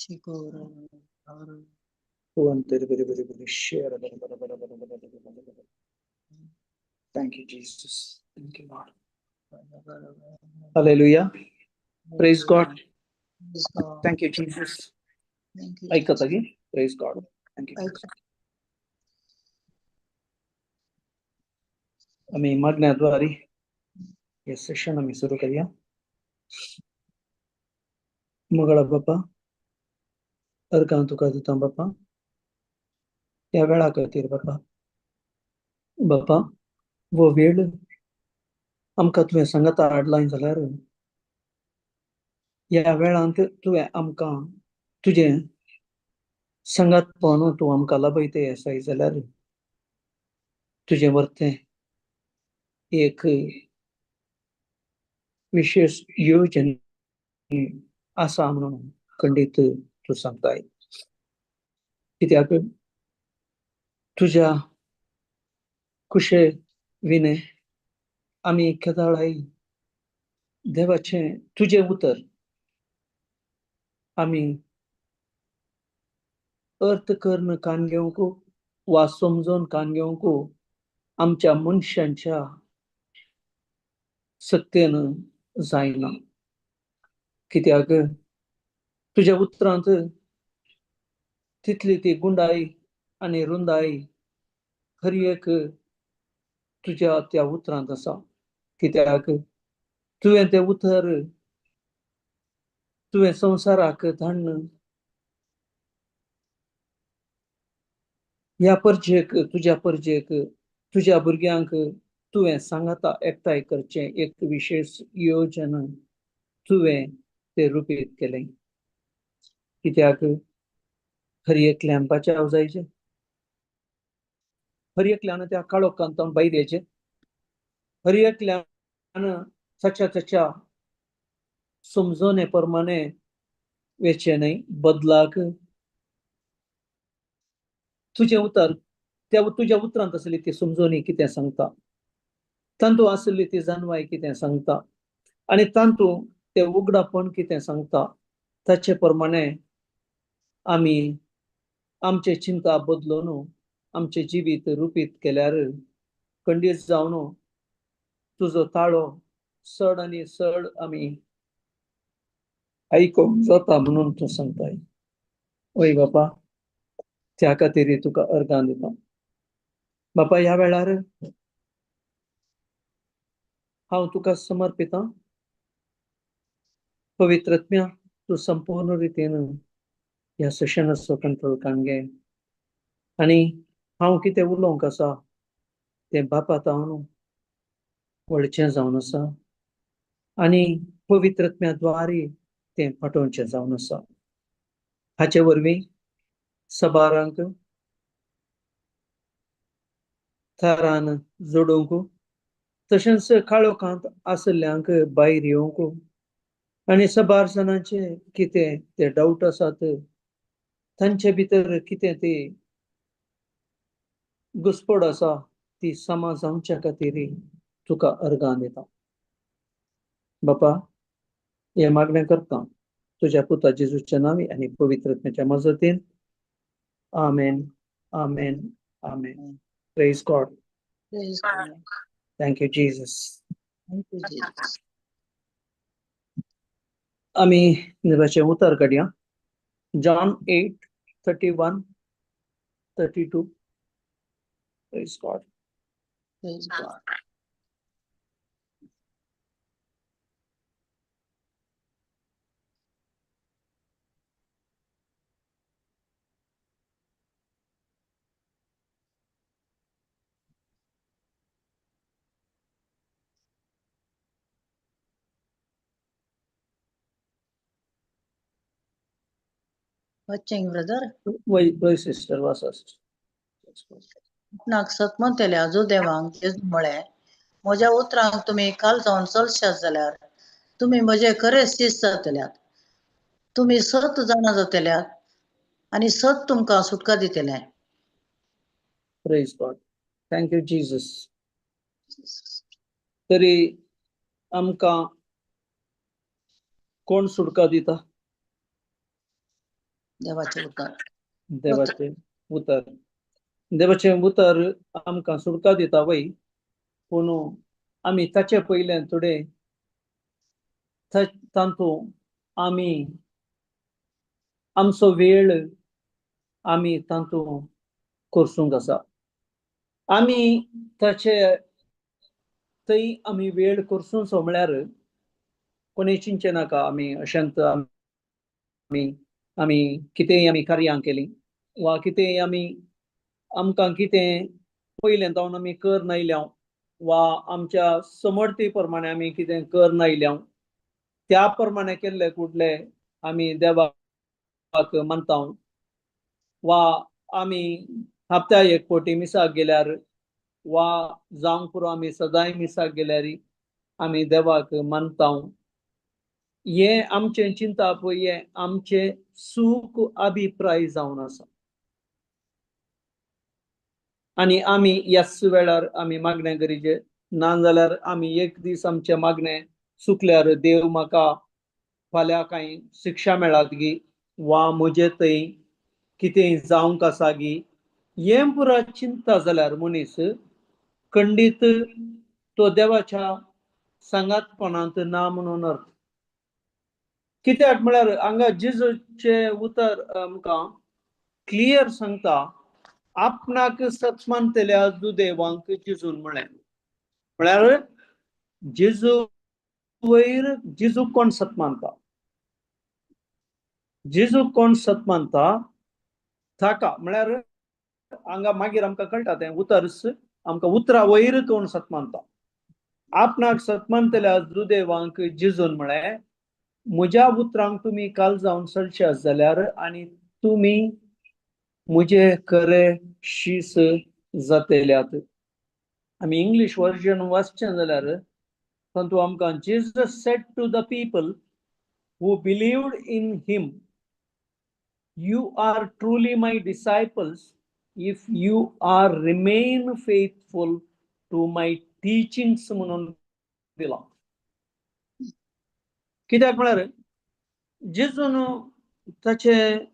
Thank you, Jesus. Thank you, Lord. Hallelujah. Praise God. Thank you, Jesus. ऐकता की? Praise God. Thank you. आम्ही मागण्याद्वारे हे सेशन आम्ही सुरू करूया. मंगळा बापा, अर्गां तुका दिता बापा, ह्या वेळा खातीर बापा. बापा, वो वेळ आमकां तुवें सांगाता हाडलाय जाल्यार ह्या वेळांत तुवें आमकां तुजें सांगातपण तूं आमकां लाभयते आसाय जाल्यार तुजें वर्तें एक विशेष योजन आसा म्हणून खंडीत तूं सांगताय. कित्याक तुज्या कुशे विणे आमी केदाळाय देवाचें तुजें उतर आमी अर्थ करून कान घेवंक वा समजून कान घेवंक आमच्या मनशांच्या सत्तेन जायना. कित्याक तुज्या उतरांत तितली ती गुंडाय आनी रुंदाय हर एक तुज्या त्या उतरांत आसा. कित्याक तुवें तें उतर तुवें संवसाराक धाडून ह्या परजेक, तुज्या परजेक, तुज्या भुरग्यांक तुवें सांगाता एकठांय करचें एक विशेष योजन तुवें तें रुपीत केलें. कित्याक हर एकल्यान बचाव जायचे, हर एकल्यान त्या काळोखांत भायर येचें, हर एकल्यान ताच्या ताच्या समजणे प्रमाणे वेचें न्हय, बदलाक तुजें उतर त्या तुज्या उतरांत आसली ती समजणी कितें सांगता, तातूंत आसली ती जाणवाय कितें सांगता आनी तातूंत तें उगडापण कितें सांगता, ताचे प्रमाणे आमी आमचे चिंता बदलून आमचें जिवीत रुपीत केल्यार खंडीत जावन तुजो ताळो चड आनी चड आमी आयकूंक जाता म्हणून तूं सांगताय. वय बापा, त्या खातीर तुका अर्गां दिता. बापा, ह्या वेळार हांव तुका समर्पितां. पवित्रत्म्या, तूं संपूर्ण रितीन ह्या सेशनाचो कंट्रोल काण घे आनी हांव कितें उलोवंक आसा तें बापा तावन वळचें जावन आसा आनी पवित्रत्म्या द्वारे तें पाठोवचें जावन आसा. हाचे वरवीं सबारांक थरान जोडूंक तशेंच काळोखांत आशिल्ल्यांक भायर येवंक आनी सबार जाणांचे कितें ते डावट आसात, तांचे भितर कितें ते घुस्पड आसा ती समा जावच्या खातीर तुका अर्गां दिता. बापा, हें मागणें करता तुज्या पुता जेजूच्या नांवी आनी पवित्रत्म्याच्या मजतीन. आमेन, आमेन, आमेन. Praise God. Praise God. Thank you Jesus. Thank you, Jesus. आमी देवाचें उतर काडया. John 8:31 32. Praise God. Praise God. Watching, brother. वय वय सिस्टर, वासा सिस्टर. आपणाक सत म्हणटल्या जुदेवांक जेजू म्हळें, म्हज्या उतरांक तुमी काल जावन चलशात जाल्यार तुमी म्हजे खरे शीस जातल्यात, तुमी सत जाणा जातल्यात आनी सत तुमकां सुटका दितलें. Praise God. Thank you Jesus. तरी आमकां कोण सुटका दिता? देवाचें उतर. देवाचें उतर. देवाचें उतर आमकां सुटका दिता वय, पूण आमी ताचे पयल्यान थोडे तातूंत आमी आमचो वेळ आमी तातूंत करसूंक आसा. आमी ताचे थंय आमी वेळ करसूंचो म्हळ्यार कोणी चिंतचें नाका आमी अशेंच आमी आमी कितेंय आमी कार्यां केलीं वा कितेंय आमी आमकां कितें पयलें जावन आमी कर नायल्या वा आमच्या समर्थी प्रमाणे आमी कितें कर नायल्या त्या प्रमाणे केल्ले कुडले आमी देवाक मानता वा आमी हप्त्या एक फावटी मिसाक गेल्यार वा जावंक पुरो आमी सदांय मिसाक गेल्यार आमी देवाक मानता. हें आमचें चिंताप, हें आमचें सूख अभिप्राय जावन आसा आनी आमी ह्याच वेळार आमी मागणें करीचे, ना जाल्यार आमी एक दीस आमचें मागणें चुकल्यार देव म्हाका फाल्यां कांय शिक्षा मेळत गी वा म्हजे थंय कितें जावंक आसा गी, हें पुरा चिंता जाल्यार मनीस खंडीत तो देवाच्या सांगातपणांत ना म्हणून अर्थ. कित्याक म्हळ्यार हांगा जेजूचें उतर आमकां क्लियर सांगता, आपणाक सत मानतल्या जुदेवांक जेजून म्हळें. म्हळ्यार जेजू वयर जेजू कोण सत मानता, जेजू कोण सत मानता ताका म्हळ्यार हांगा मागीर आमकां कळटा तें उतरच आमकां उतरा वयर कोण सत मानता. आपणाक सत मानतल्या जुदेवांक जेजून म्हळें, म्हज्या उतरांक तुमी काल जावन चलशात जाल्यार आनी तुमी म्हजे खरे शीस जातल्यात. आमी इंग्लीश वर्जन वाचचें जाल्यार तातूंत आमकां Jesus said to the people who believed in him, you are truly my disciples if you are remain faithful to my teachings म्हणून दिलां. कित्याक म्हळ्यार जेजून ताचें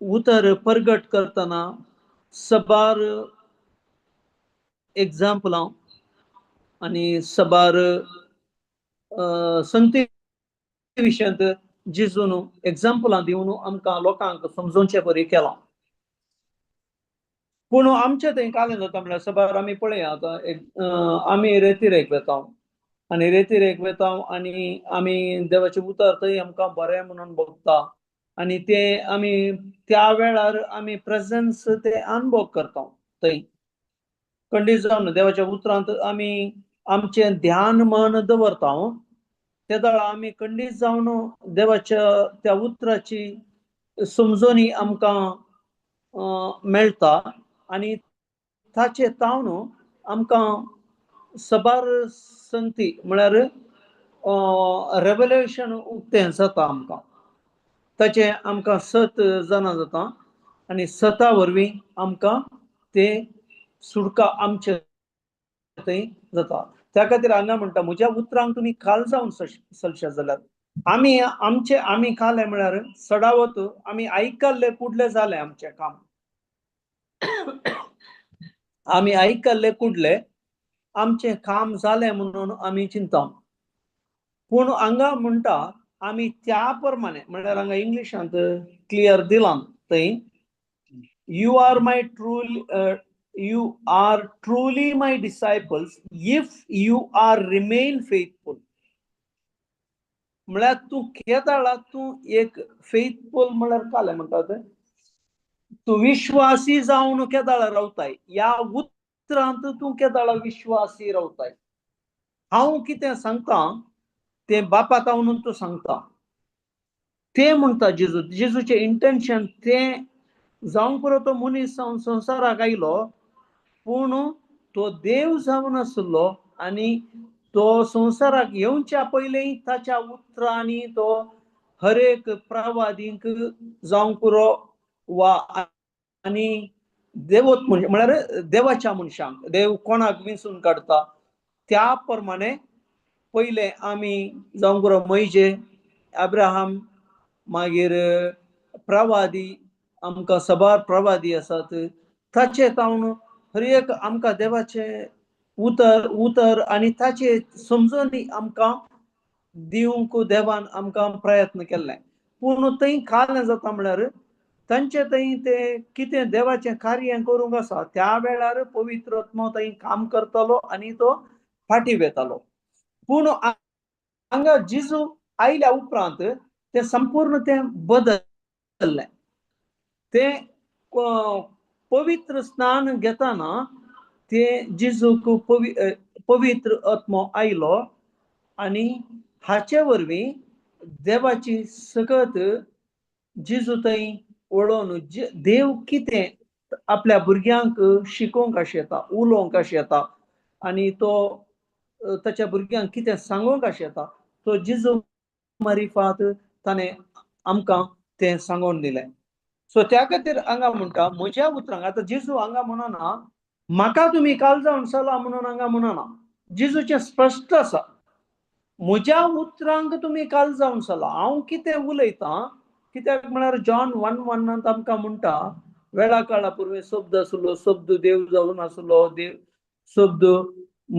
उतर परगट करतना सबार एग्जाम्पलां आनी सबार संगती विशयांत जेजून एग्जाम्पलां दिवन आमकां लोकांक समजोवचे परी केलां. पूण आमचें थंय कालें जाता म्हळ्यार सबार आमी पळया आतां एक आमी रेतिरेक वेता आनी रेतिरेक वेता आनी आमी देवाचें उतर थंय आमकां बरें म्हणून भोगता आनी तें आमी त्या वेळार आमी प्रेजन्स ते अनुभव करता. थंय खंडीत जावन देवाच्या उतरांत आमी आमचें ध्यान मन दवरता. ते वेळार आमी खंडीत जावन देवाच्या त्या उतराची समजणी आमकां मेळटा आनी ताचे तावन आमकां सबार संगती म्हळ्यार रेवल्युशन उक्तें जाता आमकां. ताचें आमकां सत जाणा जाता आनी सता वरवीं आमकां तें सुटका आमचे थंय जाता. त्या खातीर हांगा म्हणटा म्हज्या उतरांक तुमी काल जावन चलशात जाल्यार आमी आमचे आमी काले म्हळ्यार सडावत आमी आयकल्ले कुडले जालें आमचें काम. आमी आयकल्ले कुडले आमचें काम जालें म्हणून आमी चिंता. पूण हांगा म्हणटा आमी त्या प्रमाणे म्हळ्यार हांगा इंग्लिशांत क्लियर दिलां थंय, you are my truly you are truly my disciples if you are remain faithful. म्हळ्यार तूं केदाळा तूं एक फेथफूल म्हळ्यार कालें म्हणटा तें तूं विश्वासी जावन केदाळा रावताय, ह्या उतरांत तूं केदाळा विश्वासी रावताय. हांव कितें सांगता तें बापा तावन तूं सांगता तें म्हणटा जेजू. जेजूचें इंटेन्शन तें जावंक पुरो तो मनीस जावन संवसाराक आयलो पूण तो देव जावन आसलो आनी तो संवसाराक येवच्या पयलीं ताच्या उतरांनी तो हर एक प्रवादींक जावंक पुरो वा आनी देवत म्हळ्यार देवाच्या मनशांक देव कोणाक विंचून काडटा त्या प्रमाणे पयलें आमी जावंक पुरो मोयजे, अब्राहम, मागीर प्रवादी आमकां सबार प्रवादी आसात ताचे तावन हर एक आमकां देवाचें उतर उतर आनी ताचे समजणी आमकां दिवंक देवान आमकां प्रयत्न केल्ले. पूण थंय काल जाता म्हळ्यार तांचे थंय ते कितें देवाचें कार्य करूंक आसा त्या वेळार पवित्र आत्मो थंय काम करतालो आनी तो फाटीं वेतालो. पूण हांगा जेजू आयल्या उपरांत तें संपूर्ण तें बदल्लें. तें पवित्र स्नान घेतना तें जेजूक पवित्र आत्मो आयलो आनी हाचे वरवीं देवाची सकत जेजू थंय वळोवन देव कितें आपल्या भुरग्यांक शिकोवंक आशेता, उलोवंक आशेता आनी तो ताच्या भुरग्यांक कितें सांगूंक आशेता तो जेजू मारिफात ताणें आमकां तें सांगून दिलें. सो त्या खातीर हांगा म्हणटा म्हज्या उतरांक आतां जेजू हांगा म्हणना म्हाका तुमी काल जावन चला म्हणून हांगा म्हणना. जेजूचें स्पश्ट आसा, म्हज्या उतरांक तुमी काल जावन चला. हांव कितें उलयतां कित्याक म्हळ्यार जॉन 1:1 आमकां म्हणटा वेळा काळा पुर्वी शब्द आसलो, शब्द देव जावन आसलो, देव शब्द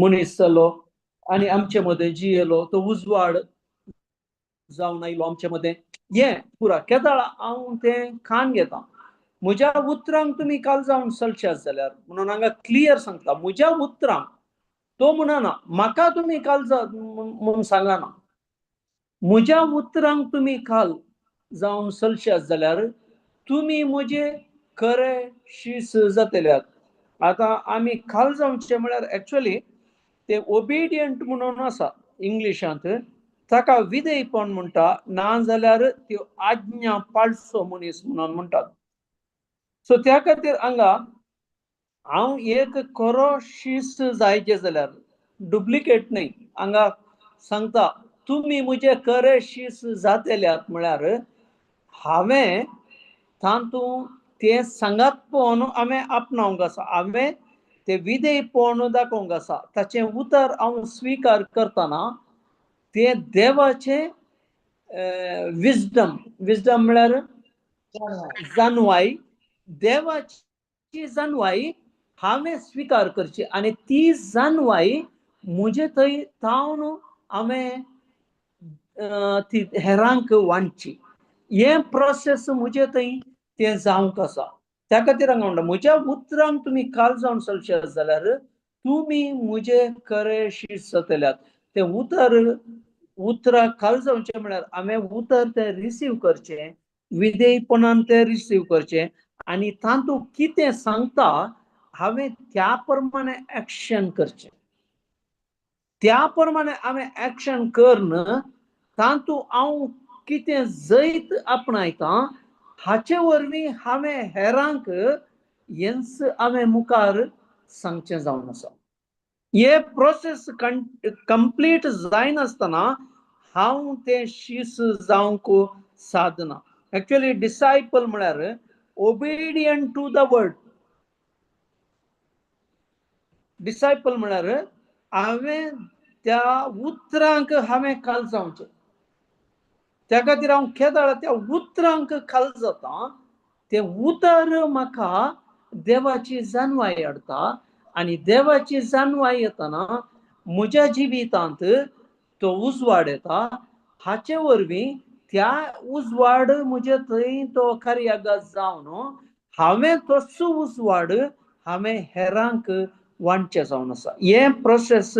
मनीस जालो आनी आमचे मदें जियेलो, तो उजवाड जावन आयलो आमचे मदें. हें पुरा केदाळ हांव तें खान घेता. म्हज्या उतरांक तुमी काल जावन चलशात जाल्यार म्हणून हांगा क्लियर सांगता म्हज्या उतरांक. तो म्हणना म्हाका तुमी काल म्हणून सांगना, म्हज्या उतरांक तुमी काल जावन चलशात जाल्यार तुमी म्हजे खरे शीस जातल्यात. आतां आमी खाल जावचें म्हळ्यार एक्चुअली ते ओबिडियंट म्हणून आसा इंग्लिशांत, ताका विधेयपण म्हणटा, ना जाल्यार त्यो आज्ञा पाळचो मनीस म्हणून म्हणटात. सो त्या खातीर हांगा हांव एक खरो शीस जायचे जाल्यार डुप्लिकेट न्हय, हांगा सांगता तुमी म्हजे खरे शीस जातल्यात म्हळ्यार हांवें तातूंत तें सांगातपण हांवें आपणावंक आसा, हांवें तें विधेयपण दाखोवंक आसा. ताचें उतर हांव स्विकार करतना तें देवाचें विजडम, विजडम म्हळ्यार जानवाय, देवाची जानवाय हांवें स्विकार करची आनी ती जानवाय म्हजे थंय तावन हांवें ती हेरांक वांटची. हें प्रोसेस म्हजे थंय तें जावंक आसा. त्या खातीर हांगा म्हणटा म्हज्या उतरांक तुमी काल जावन चलशात जाल्यार तुमी म्हजे खरे शीस जातल्यात. तें उतर उतराक खाल जावचें म्हळ्यार हांवें उतर तें रिसीव करचें, विधेयपणान तें रिसीव करचें आनी तातूंत कितें सांगता हांवें त्या प्रमाणे एक्शन करचें. त्या प्रमाणे हांवें एक्शन करून तातूंत हांव कितें जैत आपणायता हाचे वरवीं हांवें हेरांक हेंच हांवें मुखार सांगचें जावन आसा. हे प्रोसेस कंप्लीट जायनासतना हांव तें शीस जावंक सादना. एक्चुअली डिसायपल म्हळ्यार obedient to the word. Disciple म्हळ्यार हांवें त्या उतरांक हांवें खाल जावचें. त्या खातीर हांव केदाळ त्या उतरांक खाल जाता, तें उतर म्हाका देवाची जानवाय हाडटा आनी देवाची जानवाय येतना म्हज्या जिवितांत तो उजवाड येता. हाचे वरवीं त्या उजवाड म्हजे थंय तो कार्यागत जावन हांवें तसो उजवाड हांवें हेरांक वांटचें जावन आसा. हें प्रोसेस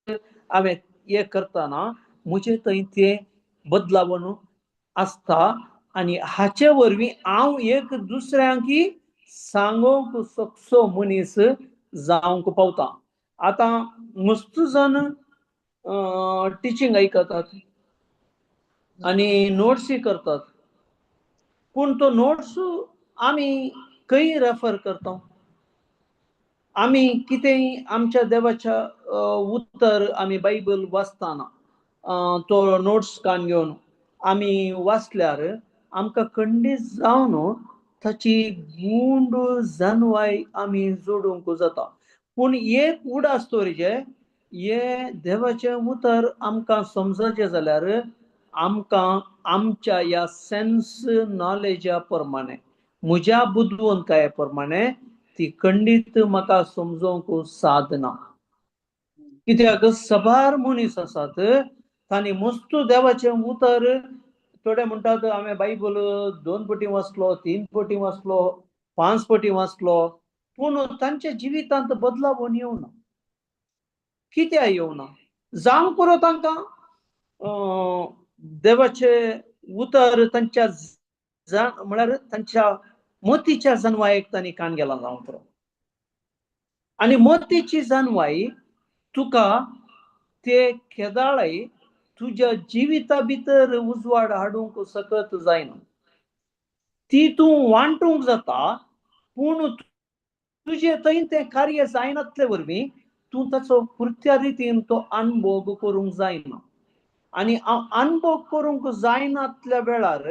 हांवें हें करतना म्हजे थंय तें बदलावन आसता आनी हाचे वरवीं हांव एक दुसऱ्यांकी सांगूंक शकचो मनीस जावंक पावता. आतां मस्त जाण टिचींग आयकतात आनी नोट्सूय करतात, पूण तो नोट्स आमी खंय रेफर करता? आमी कितेंय आमच्या देवाच्या उत्तर आमी बायबल वाचतना तो नोट्स कान घेवन आमी वाचल्यार आमकां खंडीत जावन ताची गूंड जानवाय आमी जोडूंक जाता. पूण एक उडास दवरिचें, हें देवाचें उतर आमकां समजचें जाल्यार आमकां आमच्या ह्या सेन्स नॉलेजा प्रमाणे, म्हज्या बुदवंतकाये प्रमाणे ती खंडीत म्हाका समजोवंक सादना. कित्याक सबार मनीस आसात तांणी मस्तू देवाचें उतर, थोडे म्हणटात हांवें बायबल 2 पटी वाचलो, 3 पटी वाचलो, 5 पटी वाचलो, पूण तांच्या जिवितांत बदलाव येवना. कित्याक येवना? जावंक पुरो तांकां देवाचें उतर तांच्या म्हळ्यार तांच्या मोतीच्या जानवायेक तांणी कान गेला जावंक पुरो. आनी मोतीची जानवाय तुका ते केदाळाय तुज्या जिविता भितर उजवाड हाडूंक सकत जायना. ती तूं वांटूंक जाता, पूण तुजे थंय तें कार्य जायनातले वरवीं तूं ताचो पुरत्या रितीन तो अनभोग करूंक जायना. आनी अनभोग करूंक जायनातल्या वेळार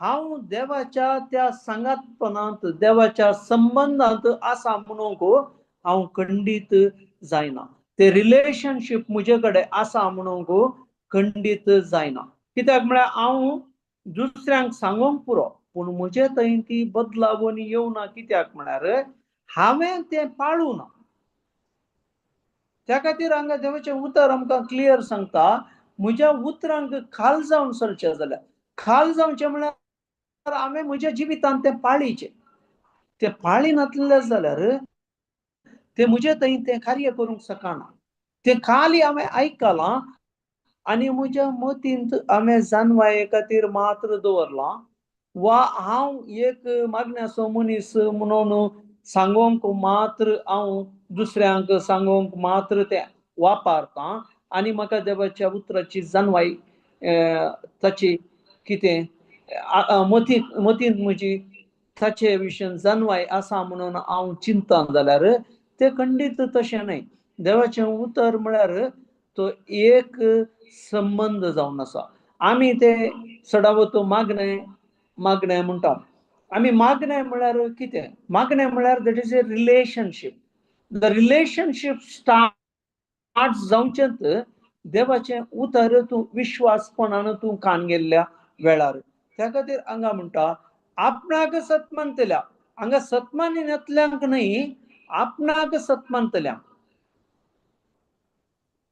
हांव देवाच्या त्या सांगातपणांत, देवाच्या संबंदांत आसा म्हणूंक हांव खंडीत जायना. ते रिलेशनशीप म्हजे कडेन आसा म्हणूंक खंडीत जायना. कित्याक म्हळ्यार हांव दुसऱ्यांक सांगूंक पुरो, पूण म्हजे थंय ती बदलावणी येवना. कित्याक म्हळ्यार हांवें तें पाळूं ना. त्या खातीर हांगा देवाचें उतर आमकां क्लियर सांगता, म्हज्या उतरांक खाल जावन चलचें जाल्यार, खाल जावचें म्हळ्यार हांवें म्हज्या जिवितांत तें पाळीचें. तें पाळी नासलें जाल्यार तें म्हजे थंय तें कार्य करूंक शकना. तें खाली हांवें आयकलां आनी म्हज्या मतींत हांवें जानवाये खातीर मात्र दवरलां, वा हांव एक मागण्याचो मनीस म्हणून सांगोंक मात्र, हांव दुसऱ्यांक सांगोंक मात्र तें वापरतां आनी म्हाका देवाच्या उतराची जानवाय ताची कितें मतींत मतींत म्हजी ताचे विशयन जानवाय आसा म्हणून हांव चिंता जाल्यार तें खंडीत तशें न्हय. देवाचें उतर म्हळ्यार तो एक संबंद जावन आसा. आमी ते चडावत मागणें मागणें म्हणटा. आमी मागणें म्हळ्यार कितें? मागणें म्हळ्यार that is a relationship. The relationship start जावचेंच देवाचें उतर तूं विश्वासपणान तूं कान गेल्ल्या वेळार. त्या खातीर हांगा म्हणटा आपणाक सत मानतल्या, हांगा सत मानिनातल्यांक न्हय, आपणाक सत मानतल्या.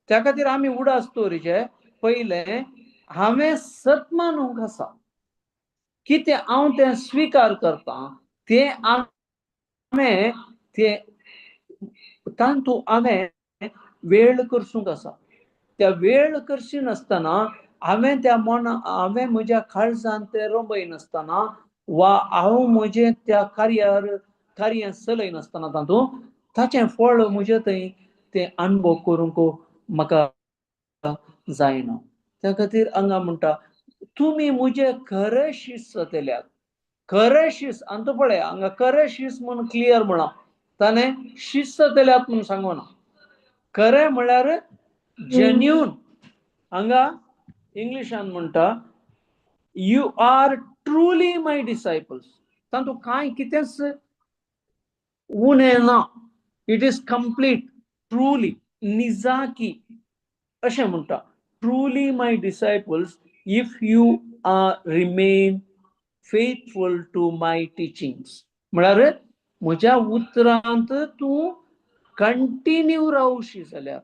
त्या खातीर आमी उडास दवरिचे पयलें हांवें सत मानूंक आसा, कितें हांव तें स्विकार करतां तें हांवें तें तातूंत हांवें वेळ करसूंक आसा. त्या वेळ करशी नासतना हांवें त्या मना हांवें म्हज्या काळजान तें रंबयनासतना वा हांव म्हजें त्या कार्यार कार्य चलयनासतना तातूंत ताचें फळ म्हजें थंय तें अणभव करूंक म्हाका जायना. त्या खातीर हांगा म्हणटा तुमी म्हजे खरे शीस जातल्यात. खरे शीस आनी तूं पळय हांगा खरे शीस म्हूण क्लियर म्हणा, ताणें शीस जातल्यात म्हूण सांगूना. खरें म्हळ्यार जेन्यून. हांगा इंग्लिशान म्हणटा you are truly my disciples. तातूंत कांय कितेंच उणें ना. It is complete, truly, निजाकी अशें म्हणटा. Truly my disciples if you are remain faithful to my teachings. म्हळ्यार म्हज्या उतरांत तूं कंटिन्यू रावशी जाल्यार,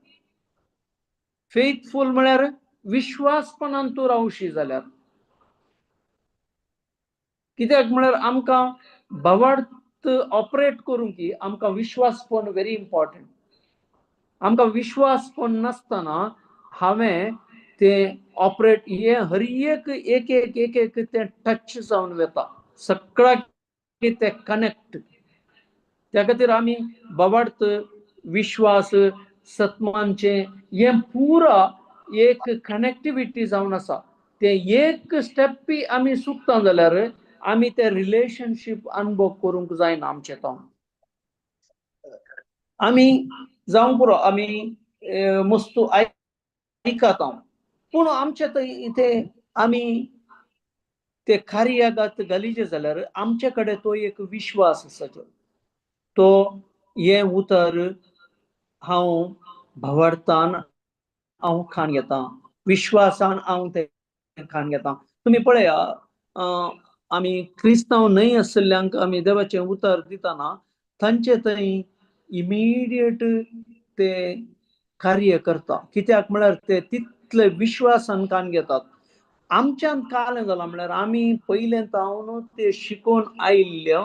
फेथफूल म्हळ्यार विश्वासपणान तूं रावशी जाल्यार. कित्याक म्हळ्यार आमकां भावार्थ ऑपरेट करूंक की आमकां विश्वासपण व्हेरी इम्पॉर्टंट. आमकां विश्वासपण नासतना हांवें तें ऑपरेट हें हर एक एक एक एक एक तें टच जावन वता, सगळ्याक तें कनेक्ट. त्या खातीर आमी भावार्थ, विश्वास, सत्मानचें हें पुरा एक कनेक्टिविटी जावन आसा. तें एक स्टेपी आमी चुकता जाल्यार आमी तें रिलेशनशीप अनुभव करूंक जायना आमचें. तो आमी जावंक पुरो आमी मस्तू आयकता, पूण आमचे थंय ते आमी ते कार्यागात घालीचे जाल्यार आमचे कडेन तो एक विश्वास आसा, तो हें उतर हांव भावार्थान हांव खाण घेता, विश्वासान हांव तें खाण घेता. तुमी पळया, आमी क्रिस्तांव न्हय आशिल्ल्यांक आमी देवाचें उतर दितना तांचे थंय इमिडिएट ते कार्य करता. कित्याक म्हळ्यार ते तितले विश्वासान कान घेतात. आमच्यान कालें जालां म्हळ्यार आमी पयलें तावन ते शिकोवन आयिल्ल्यो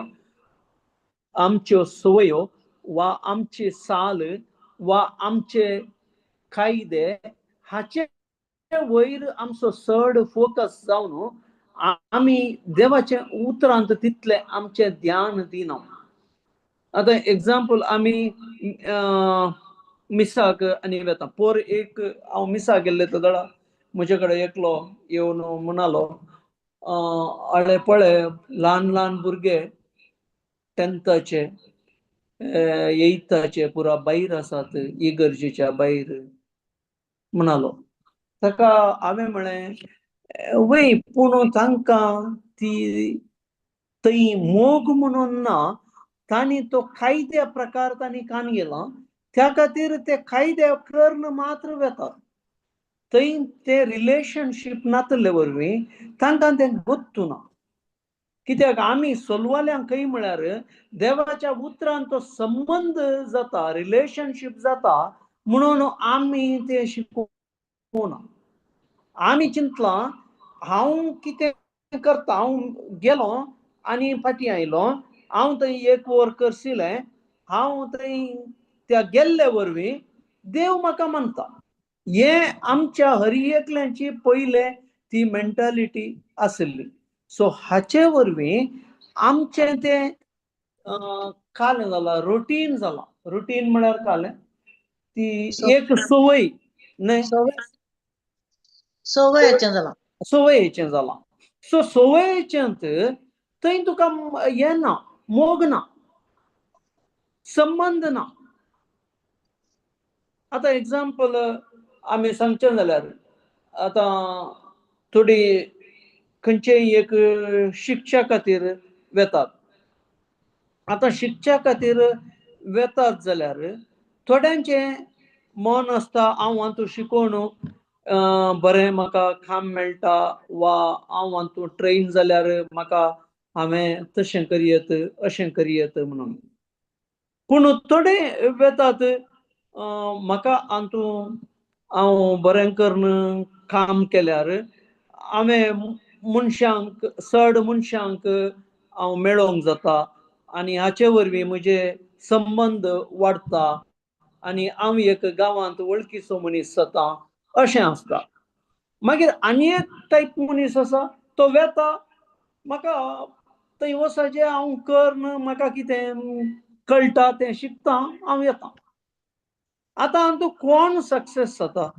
आमच्यो संवयो वा आमची चाल वा आमचे कायदे हाचे वयर आमचो चड फोकस जावन आमी देवाच्या उतरांत तितलें आमचें ध्यान दिना. आतां एग्जाम्पल, आमी मिसाक आनी वेता. पोर एक हांव मिसाक गेल्ले तेदळा म्हजे कडेन एकलो येवन म्हणालो, आळे पळय, ल्हान ल्हान भुरगे 10थाचे, 8थाचे पुरा भायर आसात, इगर्जेच्या भायर म्हणालो. ताका हांवें म्हळें, वय, पूण तांकां ती थंय मोग म्हणून ना, तांणी तो कायद्या प्रकार तांणी कान गेला, त्या खातीर ते कायद्या कर्ण मात्र वेतात. थंय ते रिलेशनशीप नातले वरवीं तांकां तें गोत्तू ना. कित्याक आमी सोलवाल्यांक खंय म्हळ्यार देवाच्या उतरान तो संबंद जाता, रिलेशनशीप जाता, म्हणून आमी तें शिकोवना. आमी चिंतलां, हांव कितें करता, हांव गेलो आनी फाटीं आयलो, हांव थंय एक वर करशिलें, हांव थंय त्या गेल्ले वरवीं देव म्हाका मानता. हें आमच्या हर एकल्याची पयले ती मेंटालिटी आशिल्ली. सो हाचे वरवीं आमचें तें कालें जालां, रुटीन जालां. रुटीन म्हळ्यार कालें ती एक संवय न्हय, संवयेचें जालां, संवयेचें जालां. सो संवयेच्यांत थंय तुका हें ना, मोग ना, संबंद ना. आतां एग्जाम्पल आमी सांगचें जाल्यार आतां थोडी खंयचेय एक शिकच्या खातीर वेतात. आतां शिकच्या खातीर वेतात जाल्यार थोड्यांचें मन आसता, हांव हातूंत शिकोवन बरें म्हाका काम मेळटा, वा हांव हातूंत ट्रेन जाल्यार म्हाका हांवें तशें करयत, अशें करयत म्हणून. पूण थोडे वेतात, म्हाका हातूंत हांव बरें करून काम केल्यार हांवें मनशांक, चड मनशांक हांव मेळोंक जाता आनी हाचे वरवीं म्हजे संबंद वाडटा आनी हांव एक गांवांत वळखीचो मनीस जाता, अशें आसता. मागीर आनी एक टायप मनीस आसा, तो वेता, म्हाका थंय वचपाचें, हांव करून म्हाका कितें कळटा तें शिकता, हांव येता. आतां हातूंत कोण सक्सेस जाता?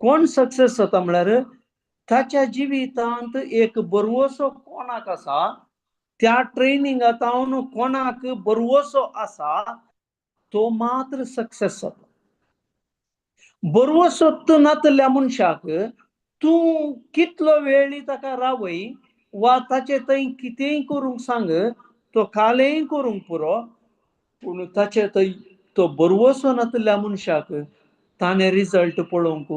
कोण सक्सेस जाता म्हळ्यार ताच्या जिवितांत एक बरवसो कोणाक आसा, त्या ट्रेनिंगांत हांव कोणाक बरवसो आसा तो मात्र सक्सेस जाता. बरवसो नातल्या मनशाक तूं कितलो वेळ ताका रावय वा ताचे थंय कितेंय करूंक सांग, तो कालेंय करूंक पुरो, पूण ताचे थंय तो बरवसो नातल्या मनशाक ताणें रिजल्ट पळोवंक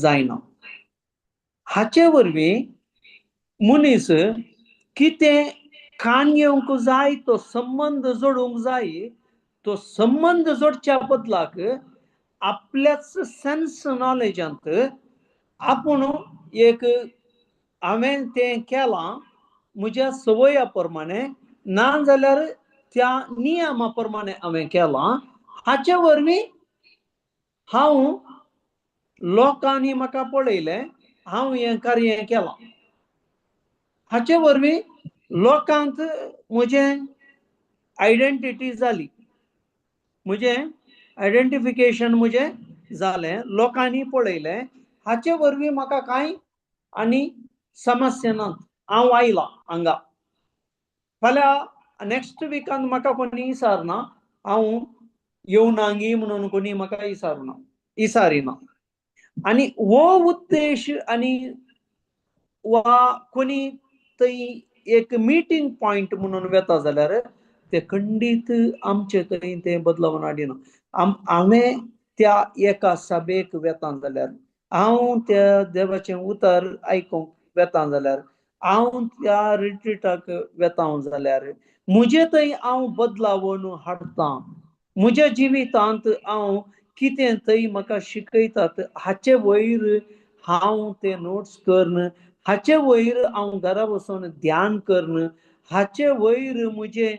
जायना. हाचे वरवीं मनीस कितें कान घेवंक जाय, तो संबंद जोडूंक जाय, तो संबंद जोडच्या बदलाक आपल्याच सेन्स नॉलेजांत आपूण एक हांवें तें केलां म्हज्या संवया प्रमाणे, ना जाल्यार त्या नियमा प्रमाणे हांवें केलां, हाचे वरवीं हांव लोकांनी म्हाका पळयलें, हांव हें कार्य केलां, हाचे वरवीं लोकांक म्हजें आयडेंटिटी जाली, म्हजें आयडेंटिफिकेशन म्हजें जालें, लोकांनी पळयलें, हाचे वरवीं म्हाका कांय आनी समस्या ना, हांव आयलां हांगा. फाल्यां नॅक्स्ट विकान म्हाका कोणी विचारना, हांव येवनांगी म्हणून कोणी म्हाका विचारना, विचारिना. आनी हो उद्देश आनी वा कोणी थंय एक मिटींग पॉयंट म्हणून वेता जाल्यार ते खंडीत आमचे थंय ते बदलावन हाडिना. हांवें त्या एका सभेक वेता जाल्यार हांव त्या देवाचें उतर आयकूंक वेता जाल्यार, हांव त्या रिट्रीटाक वेता जाल्यार म्हजे थंय हांव बदलावन हाडटा. म्हज्या जिवितांत हांव कितें थंय म्हाका शिकयतात हाचे वयर हांव ते नोट्स करून, हाचे वयर हांव घरा बसून ध्यान करून, हाचे वयर म्हजें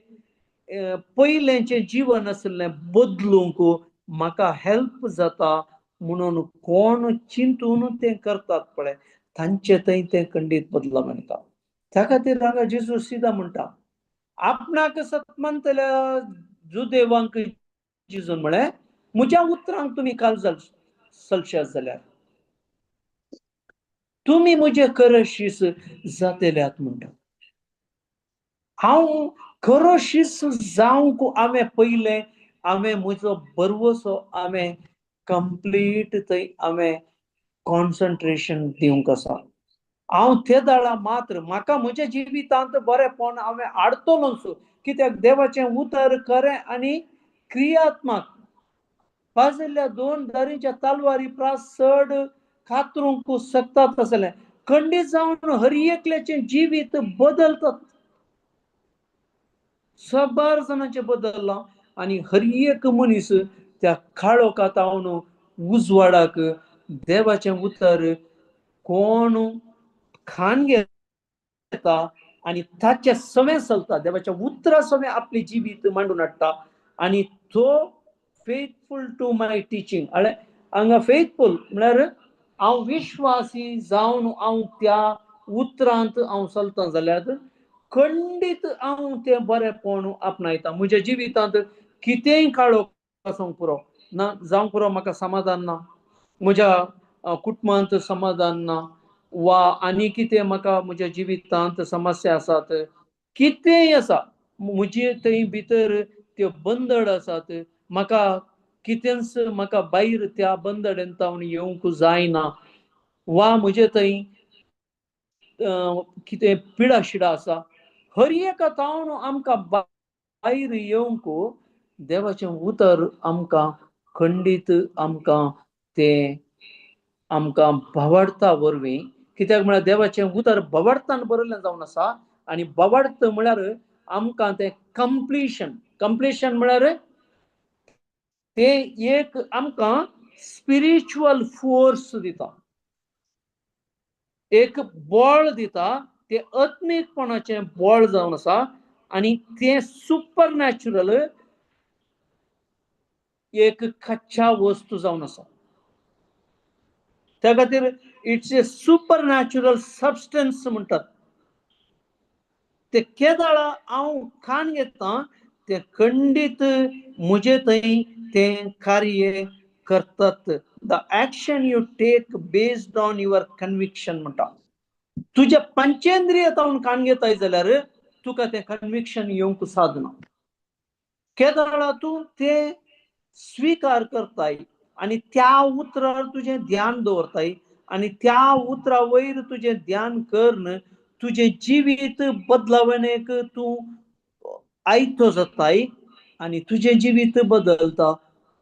पयलेंचें जिवन आशिल्लें बदलूंक म्हाका हेल्प जाता म्हणून कोण चिंतून तें करतात पळय तांचे थंय तें खंडीत बदलाव येता. त्या खातीर हांगा जेजू सिदा म्हणटा आपणाक सतमानतल्या जुदेवांक जेजून म्हळें म्हज्या उतरांक तुमी काल चलशात जाल्यार तुमी म्हजे खरे शीस जातल्यात म्हणटा. हांव खरो शीस जावंक हांवें पयलें हांवें म्हजो बरवसो हांवें कंप्लीट थंय हांवें कॉन्सन्ट्रेशन दिवंक आसा. हांव ते दाळा मात्र म्हाका म्हज्या जिवितांत बरेंपण हांवें हाडटलोच, कित्याक देवाचें उतर खरें आनी क्रियात्मक पाजिल्ल्या दोन दारींच्या तलवारी प्रास चड कातरूंक शकतात आसलें खंडीत जावन हर एकल्याचें जिवीत बदलतात. सबार जाणांचें बदल्लां आनी हर एक मनीस त्या काळोखांत उजवाडाक देवाचें उतर कोण खान घेता आनी ताचे सवें चलता, देवाच्या उतरा सवें आपलें जिवीत मांडून हाडटा आनी तो फेथफूल टू my teaching. हांगा फेथफूल म्हळ्यार हांव विश्वासी जावन हांव त्या उतरांत हांव चलता जाल्यार खंडीत हांव तें बरेंपण आपणायता. म्हज्या जिवितांत कितेंय काळोख आसूंक पुरो ना जावंक पुरो, म्हाका समाधान ना, म्हज्या कुटुंबांत समाधान ना वा आनी कितें म्हाका म्हज्या जिवितांत समस्या आसात, कितेंय आसा म्हजे थंय भितर त्यो बंदड आसात, म्हाका कितेंच म्हाका भायर त्या बंदडेंत येवंक जायना वा म्हजे थंय कितें पिडा शिडा आसा, हर एका तावन आमकां भायर येवंक देवाचें उतर आमकां खंडीत आमकां तें आमकां भावार्था वरवीं, कित्याक म्हळ्यार देवाचें उतर भावार्थान बरयल्लें जावन आसा आनी भावार्थ म्हळ्यार आमकां तें कंप्लिशन, कंप्लिशन म्हळ्यार तें एक आमकां स्पिरिच्युअल फोर्स दिता, एक बळ दिता, तें आत्मीकपणाचें बळ जावन आसा आनी तें सुपर नॅचरल एक कच्चा वस्तू जावन आसा. त्या खातीर it's a supernatural substance म्हणटात. ते केदाळा हांव खाण घेता तें खंडीत म्हजे थंय तें कार्य करतात. The action you take based on your conviction म्हणटा. तुज्या पंचेंद्रिय तावन खाण घेताय जाल्यार तुका तें कन्विक्शन येवंक सादना. केदाळा तूं तें स्विकार करताय आनी त्या उतरार तुजें ध्यान दवरताय आनी त्या उतरा वयर तुजें ध्यान करून तुजें जिवीत बदलावणेक तूं आयतो जाताय आनी तुजें जिवीत बदलता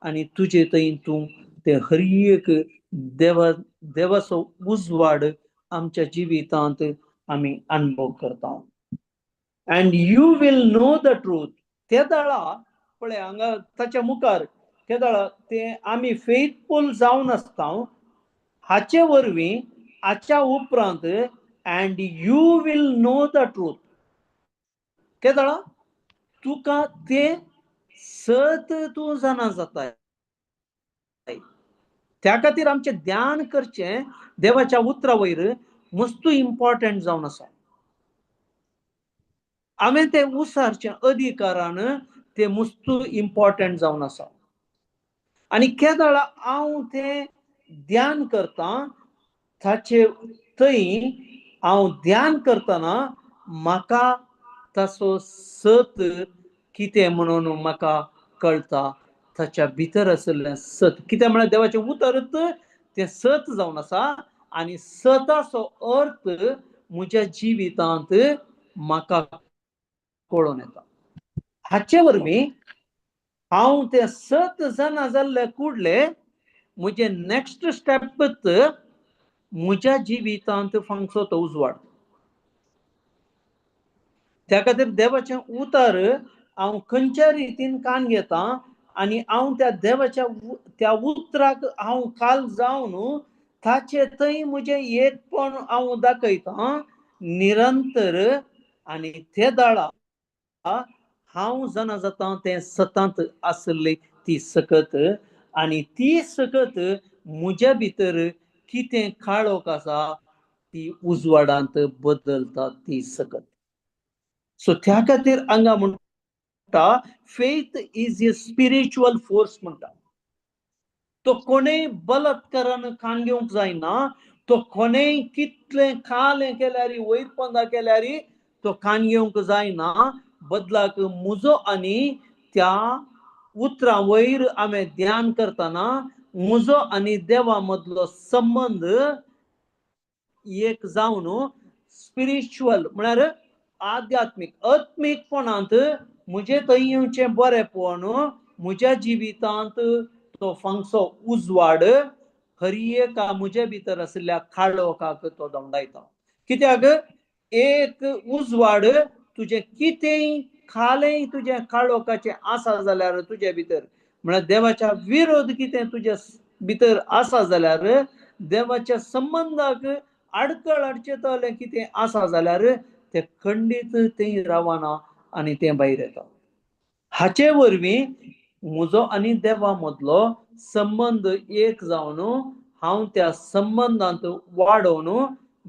आनी तुजे थंय तूं तें हर एक देवा देवाचो उजवाड आमच्या जिवितांत आमी अनुभव करता. And you will know the truth. ते दाळा पळय हांगा ताच्या मुखार केदाळा ते आमी फेथफूल जावन आसता हाचे वरवीं हाच्या उपरांत and you will know the truth. केदाळा तुका तें सत तूं जाणा जाता. त्या खातीर आमचें ध्यान करचें देवाच्या उतरा वयर मस्तू इम्पॉर्टंट जावन आसा. हांवें तें उसारचें अधिकारान तें मस्तू इम्पॉर्टंट जावन आसा आनी केदाळा हांव तें ध्यान करता ताचे थंय हांव ध्यान करतना म्हाका ताचो सत कितें म्हणून म्हाका कळटा. ताच्या भितर आशिल्लें सत कितें म्हळ्यार देवाचें उतरत तें सत जावन आसा आनी सताचो अर्थ म्हज्या जिवितांत म्हाका कळोन येता. हाचे वरवीं हांव तें सत जाणा जाल्ले कुडले म्हजें नॅक्स्ट स्टेप म्हज्या जिवितांत फांगसो तो उजवाड. त्या खातीर देवाचें उतर हांव खंयच्या रितीन कान घेता आनी हांव त्या देवाच्या त्या उतराक हांव काल जावन ताचे थंय म्हजें एकपण हांव दाखयतां निरंतर आनी ते दाळा हांव जाणा जाता तें सतांत आसली ती सकत आनी ती सकत म्हज्या भितर कितें काळोख आसा ती उजवाडांत बदलता ती सकत. सो त्या खातीर हांगा म्हणटा faith is a spiritual force म्हणटा. तो कोणेय बलात्कारान कान घेवंक जायना, तो कोणेय कितलें कालें केल्यार वयर पंदा केल्यार तो कान घेवंक जायना. बदलाक म्हजो आनी त्या उतरां वयर हांवें ध्यान करतना म्हजो आनी देवा मदलो संबंद एक जावन स्पिरिच्युअल म्हळ्यार आध्यात्मीक आत्मीकपणांत म्हजे थंय येवचें बरेंपण म्हज्या जिवितांत तो फांगसो उजवाड हर एका म्हज्या भितर आशिल्ल्या काळोखाक तो धांवडायता. कित्याक एक उजवाड तुजें कितेंय खालें तुजें काळोखाचें आसा जाल्यार तुजे भितर म्हळ्यार देवाच्या विरोध कितें तुज्या भितर आसा जाल्यार देवाच्या संबंदाक आडकळ हाडचें तलें कितें आसा जाल्यार तें खंडीत तें रावना आनी तें भायर येता. हाचे वरवीं म्हजो आनी देवा मदलो संबंद एक जावन हांव त्या संबंदांत वाडोवन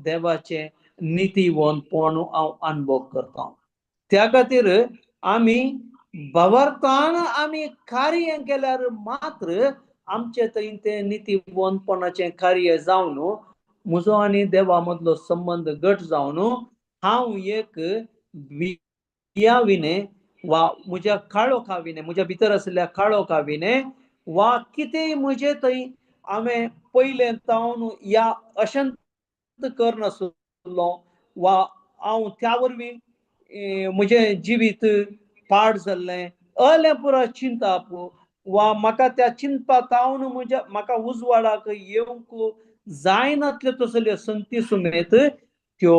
देवाचें नितीवंतपण हांव अनुभव करता. त्या खातीर आमी भावार्थान आमी कार्य केल्यार मात्र आमचे थंय तें नितीवंतपणाचें कार्य जावन म्हजो आनी देवा मदलो संबंद घट जावन हांव एक बिया विणे वा म्हज्या काळोखा विणे म्हज्या भितर आशिल्ल्या काळोखा विणे वा कितेंय म्हजे थंय हांवें पयलें जावन ह्या अशेंच करनासलो वा हांव त्या वरवीं म्हजें जिवीत पाड जाल्लें अलें पुरो चिंताप वा म्हाका त्या चिंतपा तावन म्हज्या म्हाका उजवाडाक येवंक जायनातल्यो तसल्यो संती सुमेत त्यो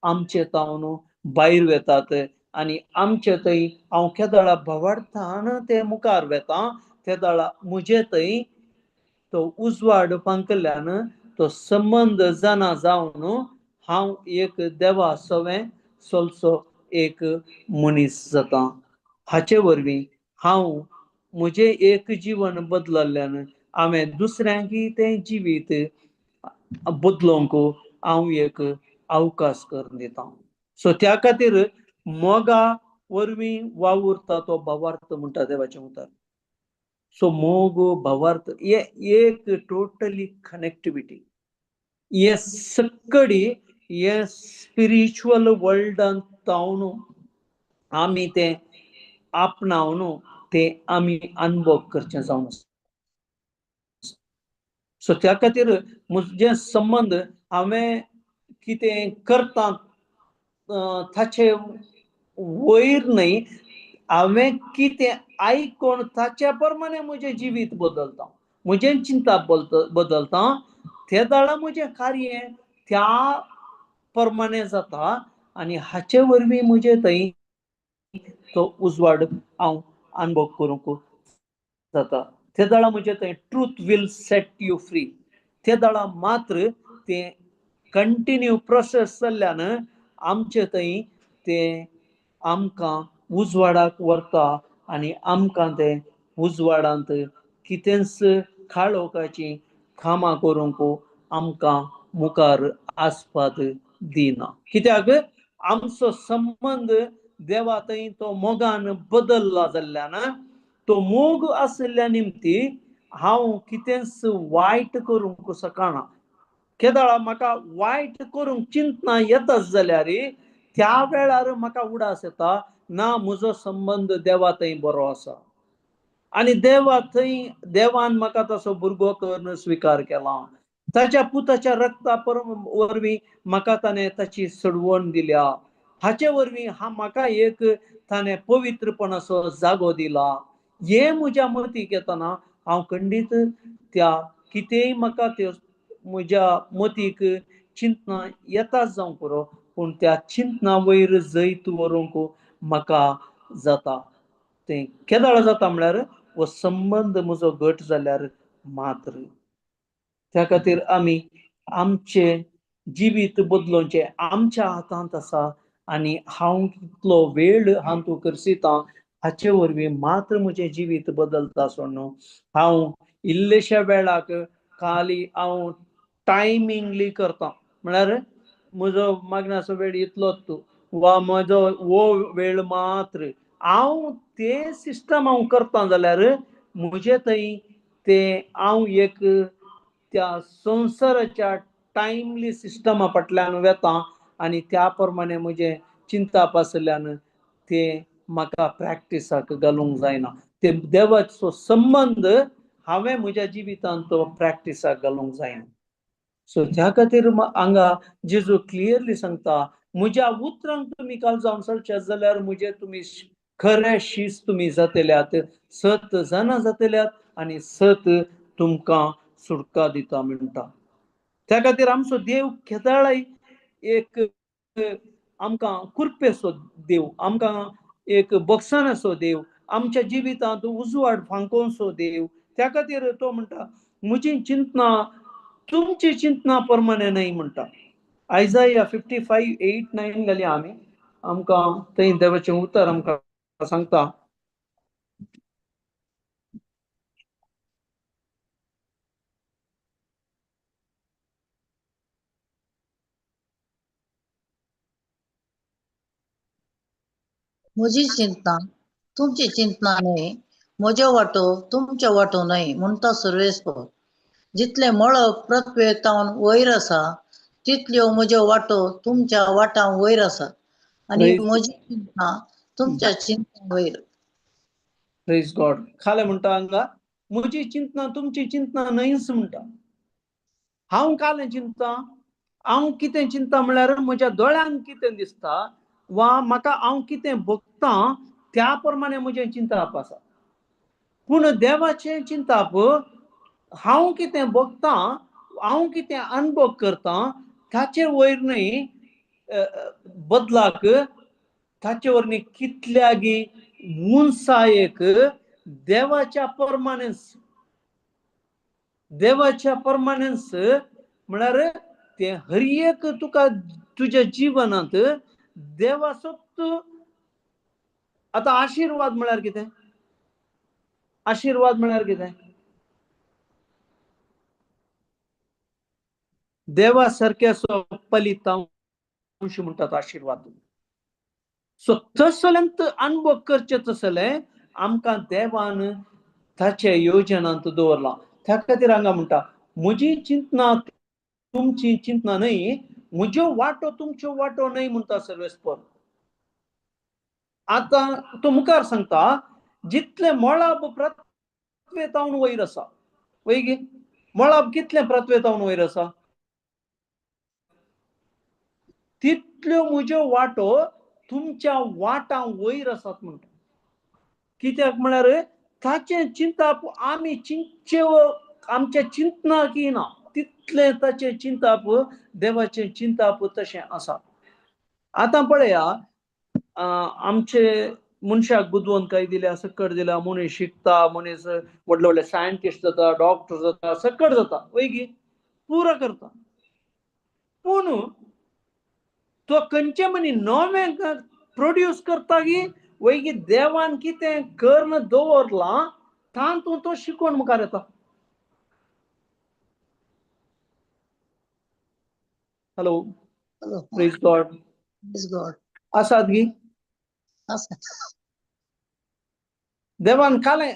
आमचे तावन भायर वेतात आनी आमचे थंय हांव केदळा भावार्थान ते मुखार वेता तेदळा म्हजे थंय तो उजवाड फांकल्यान तो संबंद जाणा जावन हांव एक देवा सवें चलचो एक मनीस जाता. हाचे वरवीं हांव म्हजें एक जिवन बदलल्ल्यान हांवें दुसऱ्यांकय तें जिवीत बदलोवंक हांव एक अवकाश करून दिता. सो त्या खातीर मोगा वरवीं वावुरता तो भावार्थ म्हणटा देवाचें उतर. सो मोग भावार्थ हे एक टोटली कनेक्टिविटी हे सक्कडी हे स्पिरिच्युअल वर्ल्डांत जावन आमी तें आपणावन तें आमी अनुभव करचें जावन. सो त्या खातीर म्हजें संबंद हांवें कितें करता ताचे वयर न्हय हांवें कितें आयकोन ताच्या प्रमाणे म्हजें जिवीत बदलता म्हजें चिंतप बदलता ते दाळा म्हजें कार्य त्या प्रमाणे जाता आनी हाचे वरवीं म्हजें थंय तो उजवाड हांव अनुभव करूंक जाता. ते दाळा म्हजें थंय truth will set you free ते दाळा मात्र तें कंटिन्यू प्रोसेस जाल्ल्यान आमचे थंय तें आमकां उजवाडाक व्हरता आनी आमकां तें उजवाडांत कितेंच काळोखाचीं कामां करूंक आमकां मुखार आसपाक दिना. कित्याक आमचो संबंद देवा थंय तो मोगान बदल्ला जाल्ल्यान तो मोग आशिल्ल्या निमती हांव कितेंच वायट करूंक शकना. केदळा म्हाका वायट करूंक चिंतना येतच जाल्यार त्या वेळार म्हाका उडास येता ना म्हजो संबंद देवा थंय बरो आसा आनी देवा थंय देवान म्हाका तसो भुरगो करून स्विकार केला. ताच्या पुताच्या रक्ता वरवीं म्हाका ताणें ताची सडवण दिल्या. हाचे वरवीं हा म्हाका एक ताणें पवित्रपणाचो जागो दिला. हें म्हज्या मतीक येतना हांव खंडीत त्या कितेंय म्हाका त्यो म्हज्या मतीक चिंतना येताच जावंक पुरो, पूण त्या चिंतना वयर जैत व्हरूंक म्हाका जाता. तें केदाळ जाता म्हळ्यार हो संबंद म्हजो घट जाल्यार मात्र. त्या खातीर आमी आमचे जिवीत बदलोवचें आमच्या हातांत आसा आनी हांव कितलो वेळ हांव करसिता हाचे वरवीं मात्र म्हजें जिवीत बदलता सोडून हांव इल्लेश्या वेळाक खाली हांव टायमिंगली करता म्हळ्यार म्हजो मागण्याचो वेळ इतलोच तूं वा म्हजो हो वेळ मात्र हांव ते सिस्टम हांव करता जाल्यार म्हजे थंय ते हांव एक त्या संवसाराच्या टायमली सिस्टमा फाटल्यान वेता आनी त्या प्रमाणे म्हजें चिंताप आशिल्ल्यान ते म्हाका प्रॅक्टिसाक घालूंक जायना. ते देवाचो संबंद हांवें म्हज्या जिवितांत तो प्रॅक्टिसाक घालूंक जायना. सो त्या खातीर हांगा जेजू क्लियरली सांगता म्हज्या उतरांक तुमी काल जावन चलचे जाल्यार म्हजे तुमी खरे शीस तुमी जातल्यात, सत जाणा जातल्यात आनी सत तुमकां सुटका दिता म्हणटा. त्या खातीर आमचो देव केदाळाय एक आमकां कुरपेचो देव, आमकां एक बक्षानाचो देव, आमच्या जिवितांत उजवाड फांकोवचो देव. त्या खातीर तो म्हणटा म्हजी चिंतना तुमची चिंतना प्रमाणे न्हय म्हणटा. आयजाया 55:8-9 घालया आमी, आमकां थंय देवाचें उतर आमकां सांगता. म्हजी चिंतना तुमची चिंतना न्हय, म्हज्यो वाटो तुमच्यो वाटो न्हय म्हणटा सर्वेस्पर. जितले मळब पृथ्वे तावन वयर आसा तितल्यो म्हज्यो वाटो तुमच्या वाटां वयर आसात आनी म्हजी चिंतना तुमच्या चिंतना वयर. प्रेज गॉड. खाले म्हणटा हांगा म्हजी चिंतना तुमची चिंतना न्हयच म्हणटा. हांव कालें चिंता, हांव कितें चिंता म्हळ्यार म्हज्या दोळ्यांक कितें दिसता वा म्हाका हांव कितें भोगतां त्या प्रमाणे म्हजें चिंताप आसा. पूण देवाचें चिंताप हांव कितें भोगतां, हांव कितें अनुभव करतां ताचे वयर न्हय बदलाक, ताचे वयर न्हय कितल्यागी उंचायेक देवाच्या परमानन्स, देवाच्या परमानन्स म्हळ्यार तें हर एक तुका तुज्या जिवनांत देवाचो आतां आशिर्वाद म्हळ्यार कितें? आशिर्वाद म्हळ्यार कितें? देवा सारक्याचो फलितांश म्हणटात आशिर्वाद. सो तसल्यांत अनुभव करचे तसले आमकां देवान ताचे योजनांत दवरलां. त्या खातीर हांगा म्हणटा म्हजी चिंतना तुमची चिंतना न्हय, म्हज्यो वाटो तुमच्यो वाटो न्हय म्हणटा सर्वेस्पर. आतां तो मुखार सांगता जितले मळब पृथ्वे तावन वयर आसा, वय गे मळब कितलें पृथ्वे तावन वयर आसा तितल्यो म्हज्यो वाटो तुमच्या वाटां वयर आसात म्हणटा. कित्याक म्हळ्यार ताचें चिंताप आमी चिंतचे आमच्या चिंतनाक येना तितलें ताचें चिंताप देवाचें चिंताप तशें आसा. आतां पळया आमचे मनशाक बुदवंतकाय दिल्या, सक्कड दिल्या, मनीस शिकता, मनीस व्हडले व्हडले सायंटिस्ट जाता, डॉक्टर जाता, सक्कड जाता, वय गी पुरो करता. पूण तो खंयचे मनी नवें प्रोड्यूस करता की वय गी देवान कितें कर्ण दवरलां तातूंत तो शिकोवन मुखार येता. Hello, praise God. God. आसात गी? आसा. देवान कालें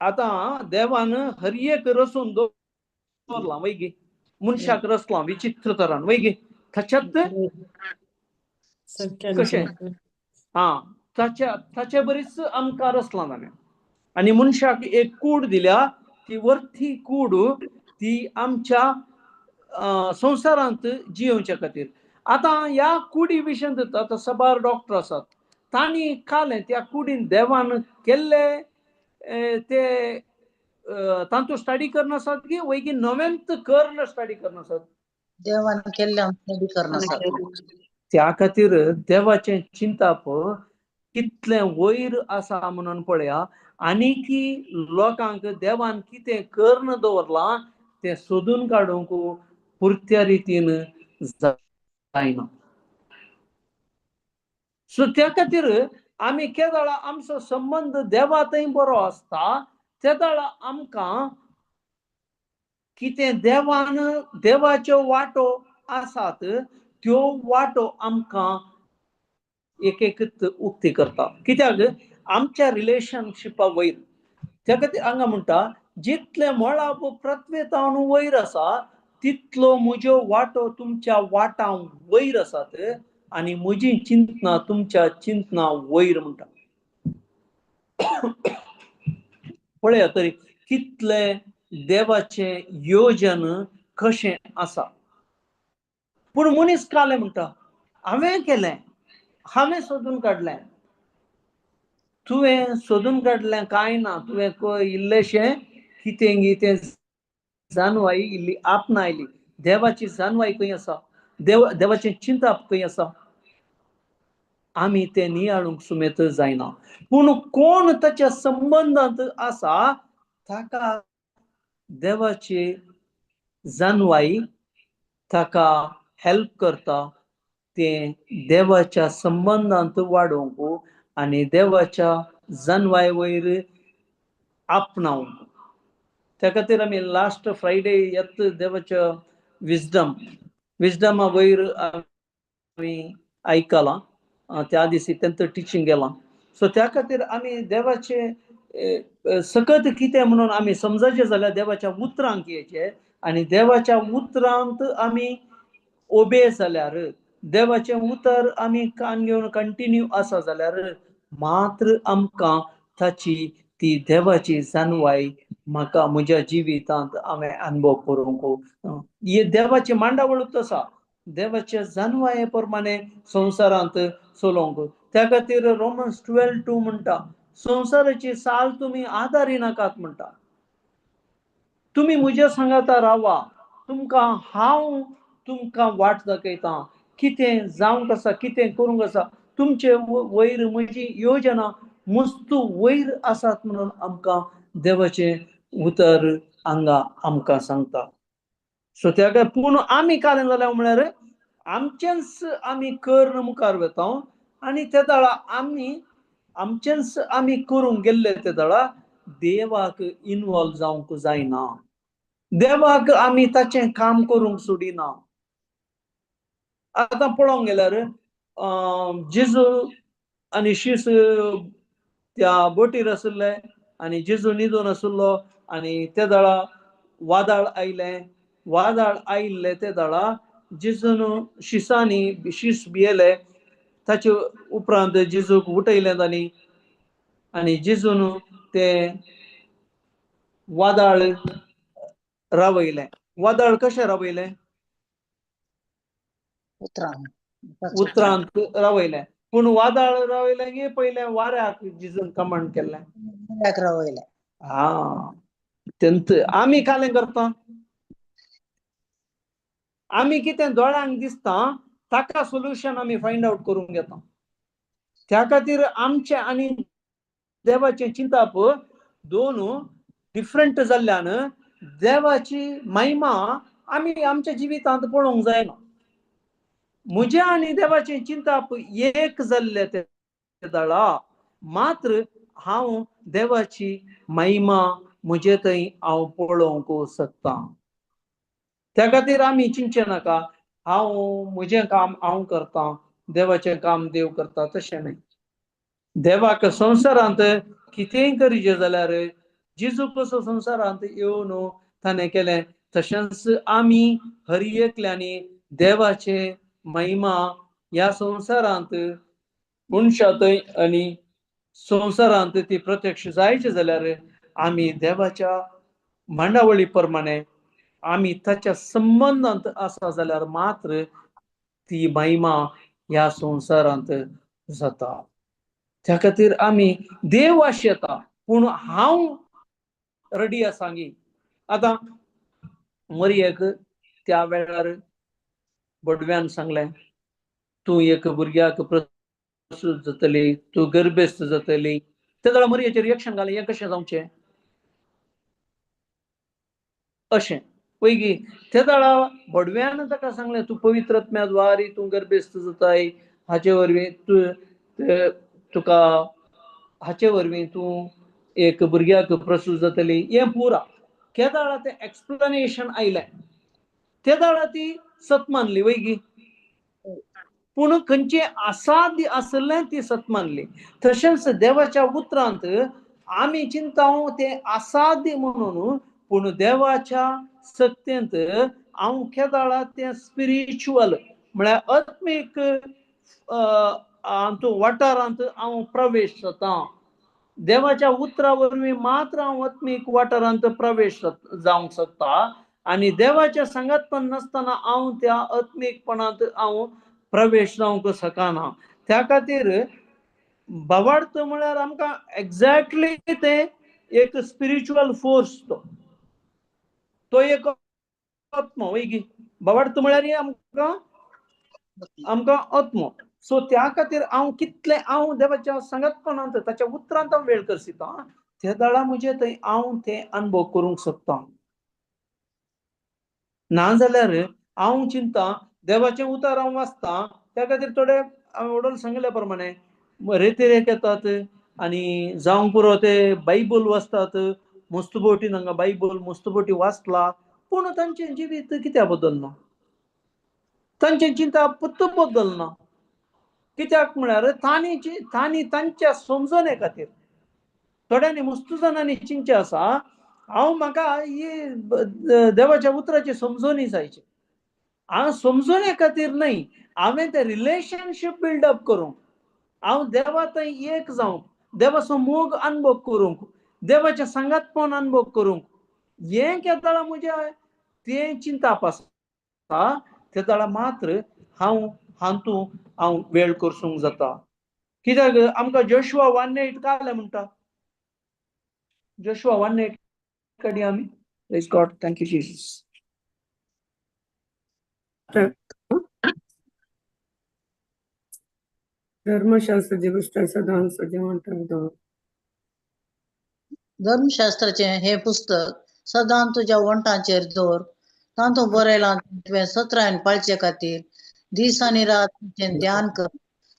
आतां देवान हर एक रसून दवरलां वय गी, मनशाक रसलां विचित्र तरान वय गी, ताच्यात कशें आं ताच्या ताचे बरीच आमकां रसलां ताणें. आनी मनशाक एक कूड दिल्या, ती वर्थी कूड ती आमच्या संवसारांत जियोवच्या खातीर. आतां ह्या कुडी विशयांत आतां साबार डॉक्टर आसात, तांणी कालें त्या कुडीन देवान केल्ले ते तांतू स्टडी करून आसात की वैगी नवेंत कर्ण स्टडी करून आसात? देवान केल्लें स्टडी करून आसात. त्या खातीर देवाचें चिंताप कितलें वयर आसा म्हणून पळया, आनी की लोकांक देवान कितें कर्ण दवरलां तें सोदून काडूंक पुरत्या रितीन जायना. सो त्या खातीर आमी केदळा आमचो संबंद देवा थंय बरो आसता तेदळा आमकां कितें देवान देवाच्यो वाटो आसात त्यो वाटो आमकां एक एकच उक्ती करता. कित्याक आमच्या रिलेशनशिपा वयर. त्या खातीर हांगा म्हणटा जितलें मळब पृथ्वेतावन वयर आसा तितलो म्हज्यो वाटो तुमच्या वाटां वयर आसात आनी म्हजी चिंतना तुमच्या चिंतना वयर म्हणटा. पळया तरी कितलें देवाचें योजन कशें आसा. पूण मनीस कालें म्हणटा हांवें केलें, हांवें सोदून काडलें. तुवें सोदून काडलें कांय ना, तुवें इल्लेशें कितें कितें जानवाई इल्ली आपणायली. देवाची जानवाई खंय आसा, देवाचें चिंताप खंय आसा, आमी तें नियाळूंक सुमेत जायना. पूण कोण ताच्या संबंदांत आसा ताका देवाची जानवाई ताका हेल्प करता तें देवाच्या संबंदांत वाडोवंक आनी देवाच्या जानवाय वयर आपणावंक. त्या खातीर आमी लास्ट फ्रायडे येत देवाच्या विजडमा वयर आमी आयकलां, त्या दिसी तेंचो टिचींग गेलां. सो त्या खातीर आमी देवाचे सकत कितें म्हणून आमी समजायचें जाल्यार देवाच्या उतरांक येचें आनी देवाच्या उतरांत आमी ओबे जाल्यार, देवाचें उतर आमी कान घेवन कंटिन्यू आसा जाल्यार मात्र आमकां ताची ती देवाची जानवाय म्हाका म्हज्या जिवितांत हांवें अनुभव करूंक. हे देवाची मांडावळूच आसा, देवाच्या जानवाये प्रमाणे संवसारांत चलोवंक. त्या खातीर रोमन्स 12:2 म्हणटा संवसाराची साल तुमी आदारी नाकात म्हणटा, तुमी म्हज्या सांगाता रावा, तुमकां हांव तुमकां वाट दाखयता, कितें जावंक आसा कितें करूंक आसा, तुमचे वयर म्हजी योजना मस्तू वयर आसात म्हणून आमकां देवाचें उतर हांगा आमकां सांगता. सो त्या काय पूण आमी कारण जाल्यार म्हळ्यार आमचेंच आमी कर्ण मुखार वता आनी ते दळा आमी आमचेंच आमी करूंक गेल्ले ते दळा देवाक इनवॉल्व जावंक जायना, देवाक आमी ताचें काम करूंक सोडिना. आतां पळोवंक गेल्यार जेजू आनी शीस त्या बोटीर आशिल्ले आनी जेजू न्हिदून आशिल्लो आनी ते दळा वादळ आयलें. वादळ आयिल्लें ते दळा जेजून शिसांनी शीस भियेले. ताचे उपरांत जेजूक उठयलें तांणी आनी जेजून तें वादळ रावयलें. वादळ कशें रावयलें? उतरांत रावयलें. पूण वादळ रावयलें की पयलें वाऱ्याक जेजून कमांड केल्लें, रावयलें. हा तेंच आमी कालें करता, आमी कितें दोळ्यांक दिसता ताका सोल्युशन आमी फायंड आवट करूंक घेता. त्या खातीर आमचें आनी देवाचें चिंताप दोन डिफरंट जाल्ल्यान देवाची महिमा आमी आमच्या जिवितांत पळोवंक जायना. म्हजें आनी देवाचें चिंताप एक जाल्लें ते दळा मात्र हांव देवाची महिमा म्हजे थंय हांव पळोवंक शकता. त्या खातीर आमी चिंतचें नाका हांव म्हजें काम हांव करतां, देवाचें काम देव करता, तशें न्हय. देवाक संवसारांत कितेंय करीचें जाल्यार जेजू कसो संवसारांत येवन ताणें केलें तशेंच आमी हर एकल्यांनी देवाचे महिमा ह्या संवसारांत मनशा थंय आनी संवसारांत ती प्रत्यक्ष जायची जाल्यार आमी देवाच्या मांडावळी प्रमाणे आमी ताच्या संबंदांत आसा जाल्यार मात्र ती महिमा ह्या संवसारांत जाता. त्या खातीर आमी देव आशेता पूण हांव रेडी आसांगी. आतां मरियेक त्या वेळार बडव्यान सांगलें, तूं एक भुरग्याक प्रसूत जातली, तूं गर्भेस्त जातली. त्या वेळार मरियेचें रिएक्शन घालें, हें कशें जावचें अशें पयगी. त्या वेळार बडव्यान ताका सांगलें, तूं पवित्र आत्म्या द्वारी तूं गर्भेस्त जाताय, हाचे वरवीं तूं तुका हाचे वरवीं तूं एक भुरग्याक प्रसूत जातली. हें पुरा केदाळा तें एक्सप्लेनेशन आयलें, तेदाळा ती सत मानली वयगी. पूण खंयचें असाध्य आसलें ती सत मानली. तशेंच देवाच्या उतरांत आमी चिंता तें असाध्य म्हणून, पूण देवाच्या सत्तेंत हांव केदाळा तें स्पिरिच्युअल म्हळ्यार आत्मीक हातूंत वाठारांत हांव प्रवेश जाता. देवाच्या उतरा वरवीं मात्र हांव आत्मीक वाठारांत प्रवेश जावंक शकता आनी देवाच्या सांगातपण नासतना हांव त्या आत्मीकपणांत हांव प्रवेश जावंक शकना. त्या खातीर भावार्थ म्हळ्यार आमकां एग्जॅक्टली तें एक स्पिरिच्युअल फोर्स, तो तो एक आत्मो वयगी. भावार्थ म्हळ्यार आमकां आमकां आत्मो. सो त्या खातीर हांव कितलें हांव देवाच्या सांगातपणांत ताच्या उतरांत हांव वेळ करसिता, त्या दाळा म्हजे थंय हांव तें अनुभव करूंक शकता. ना जाल्यार हांव चिंता देवाचें उतर हांव वाचता, त्या खातीर थोडे हांवें वडोल सांगिल्ल्या प्रमाणे रेतिरेक येतात आनी जावंक पुरो ते बायबल वाचतात, मस्त बोटी हांगा बायबल मस्त बोटी वाचला, पूण तांचें जिवीत कित्याक बदलना, तांचें चिंता पत्त बदलना. कित्याक म्हळ्यार तांणी तांणी तांच्या समजणे खातीर थोड्यांनी मस्त जाणांनी चिंतचें आसा, हांव म्हाका ही देवाच्या उतराची समजणी जायची. हांव समजणे खातीर न्हय, हांवें तें रिलेशनशीप बिल्डअप करूंक, हांव देवा थंय एक जावंक, देवाचो मोग अनुभव करूंक, देवाचें सांगातपण अनुभव करूंक, हें केदाळा म्हज्या तें चिंताप आसा, तेदाळा मात्र हांव हातूंत हांव वेळ करसूंक जाता. कित्याक आमकां जोशुआ 1:8 काडलें म्हणटा, जोशुआ 1:8 काडया आमी. Praise God, thank you Jesus. धर्मशास्त्राची पुस्तक सदांच तुज्या दवर. धर्मशास्त्राचें हें पुस्तक सदां तुज्या वंठांचेर दवर, तातूंत बरयलां तुवें सत्रायन पाळचे खातीर दीस आनी रात तुजें ध्यान कर,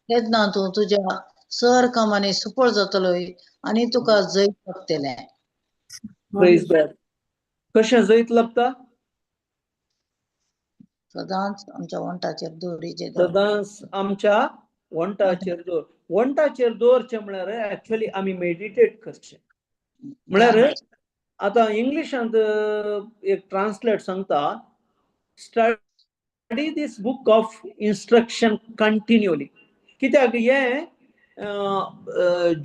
तेन्ना तूं तुज्या सर कामांनी सुफळ जातलोय आनी तुका जैत लाबतलें. Praise God. कशें जैत लाबता? सदांच आमच्या वंठाचेर दवरिचें. सदांच आमच्या वंठाचेर दवर. वंठाचेर दवरचें म्हळ्यार एक्चुअली आमी मेडिटेट करचें. म्हळ्यार आतां इंग्लिशांत एक ट्रान्सलेट सांगता, study this book of instruction continually. कित्याक हें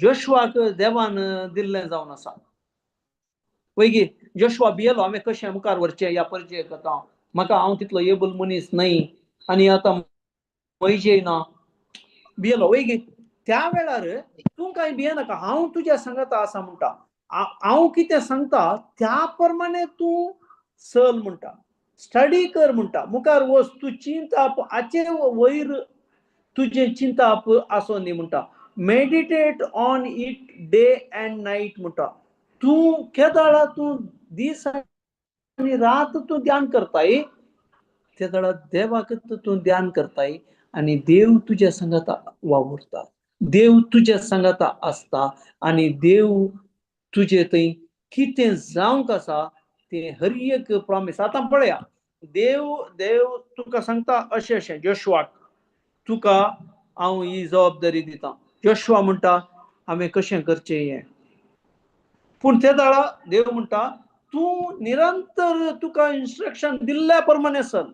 जोशुआक देवान दिल्लें जावन आसा. वयगी जोशुआ भियेलो, हांवें कशें मुखार व्हरचें ह्या परिचय आतां, म्हाका हांव तितलो एबल मनीस न्हय आनी आतां म्हजे ना, भियेलो वयगी. त्या वेळार तूं कांय भियेनाका, हांव तुज्या सांगाता आसा म्हणटा, हांव कितें सांगता त्या प्रमाणे तूं चल म्हणटा, स्टडी कर म्हणटा, मुखार वच, तूं चिंताप हाचे वयर तुजें चिंताप आसो न्ही म्हणटा, meditate on it day and night म्हणटा. तूं केदाळा तूं दीस आनी रात तूं ध्यान करताय, तेदाळा देवाक तूं ध्यान करताय आनी देव तुज्या सांगाता वावुरता, देव तुज्या सांगाता आसता आनी देव तुजे थंय कितें जावंक आसा तें हर एक प्रॉमीस. आतां पळया, देव देव तुका सांगता अशें अशें जोशुआक, तुका हांव ही जबाबदारी दिता. जोशुआ म्हणटा हांवें कशें करचें हें, पूण ते दाळा देव म्हणटा तूं निरंतर तुका इन्स्ट्रक्शन दिल्ल्या प्रमाणे चल.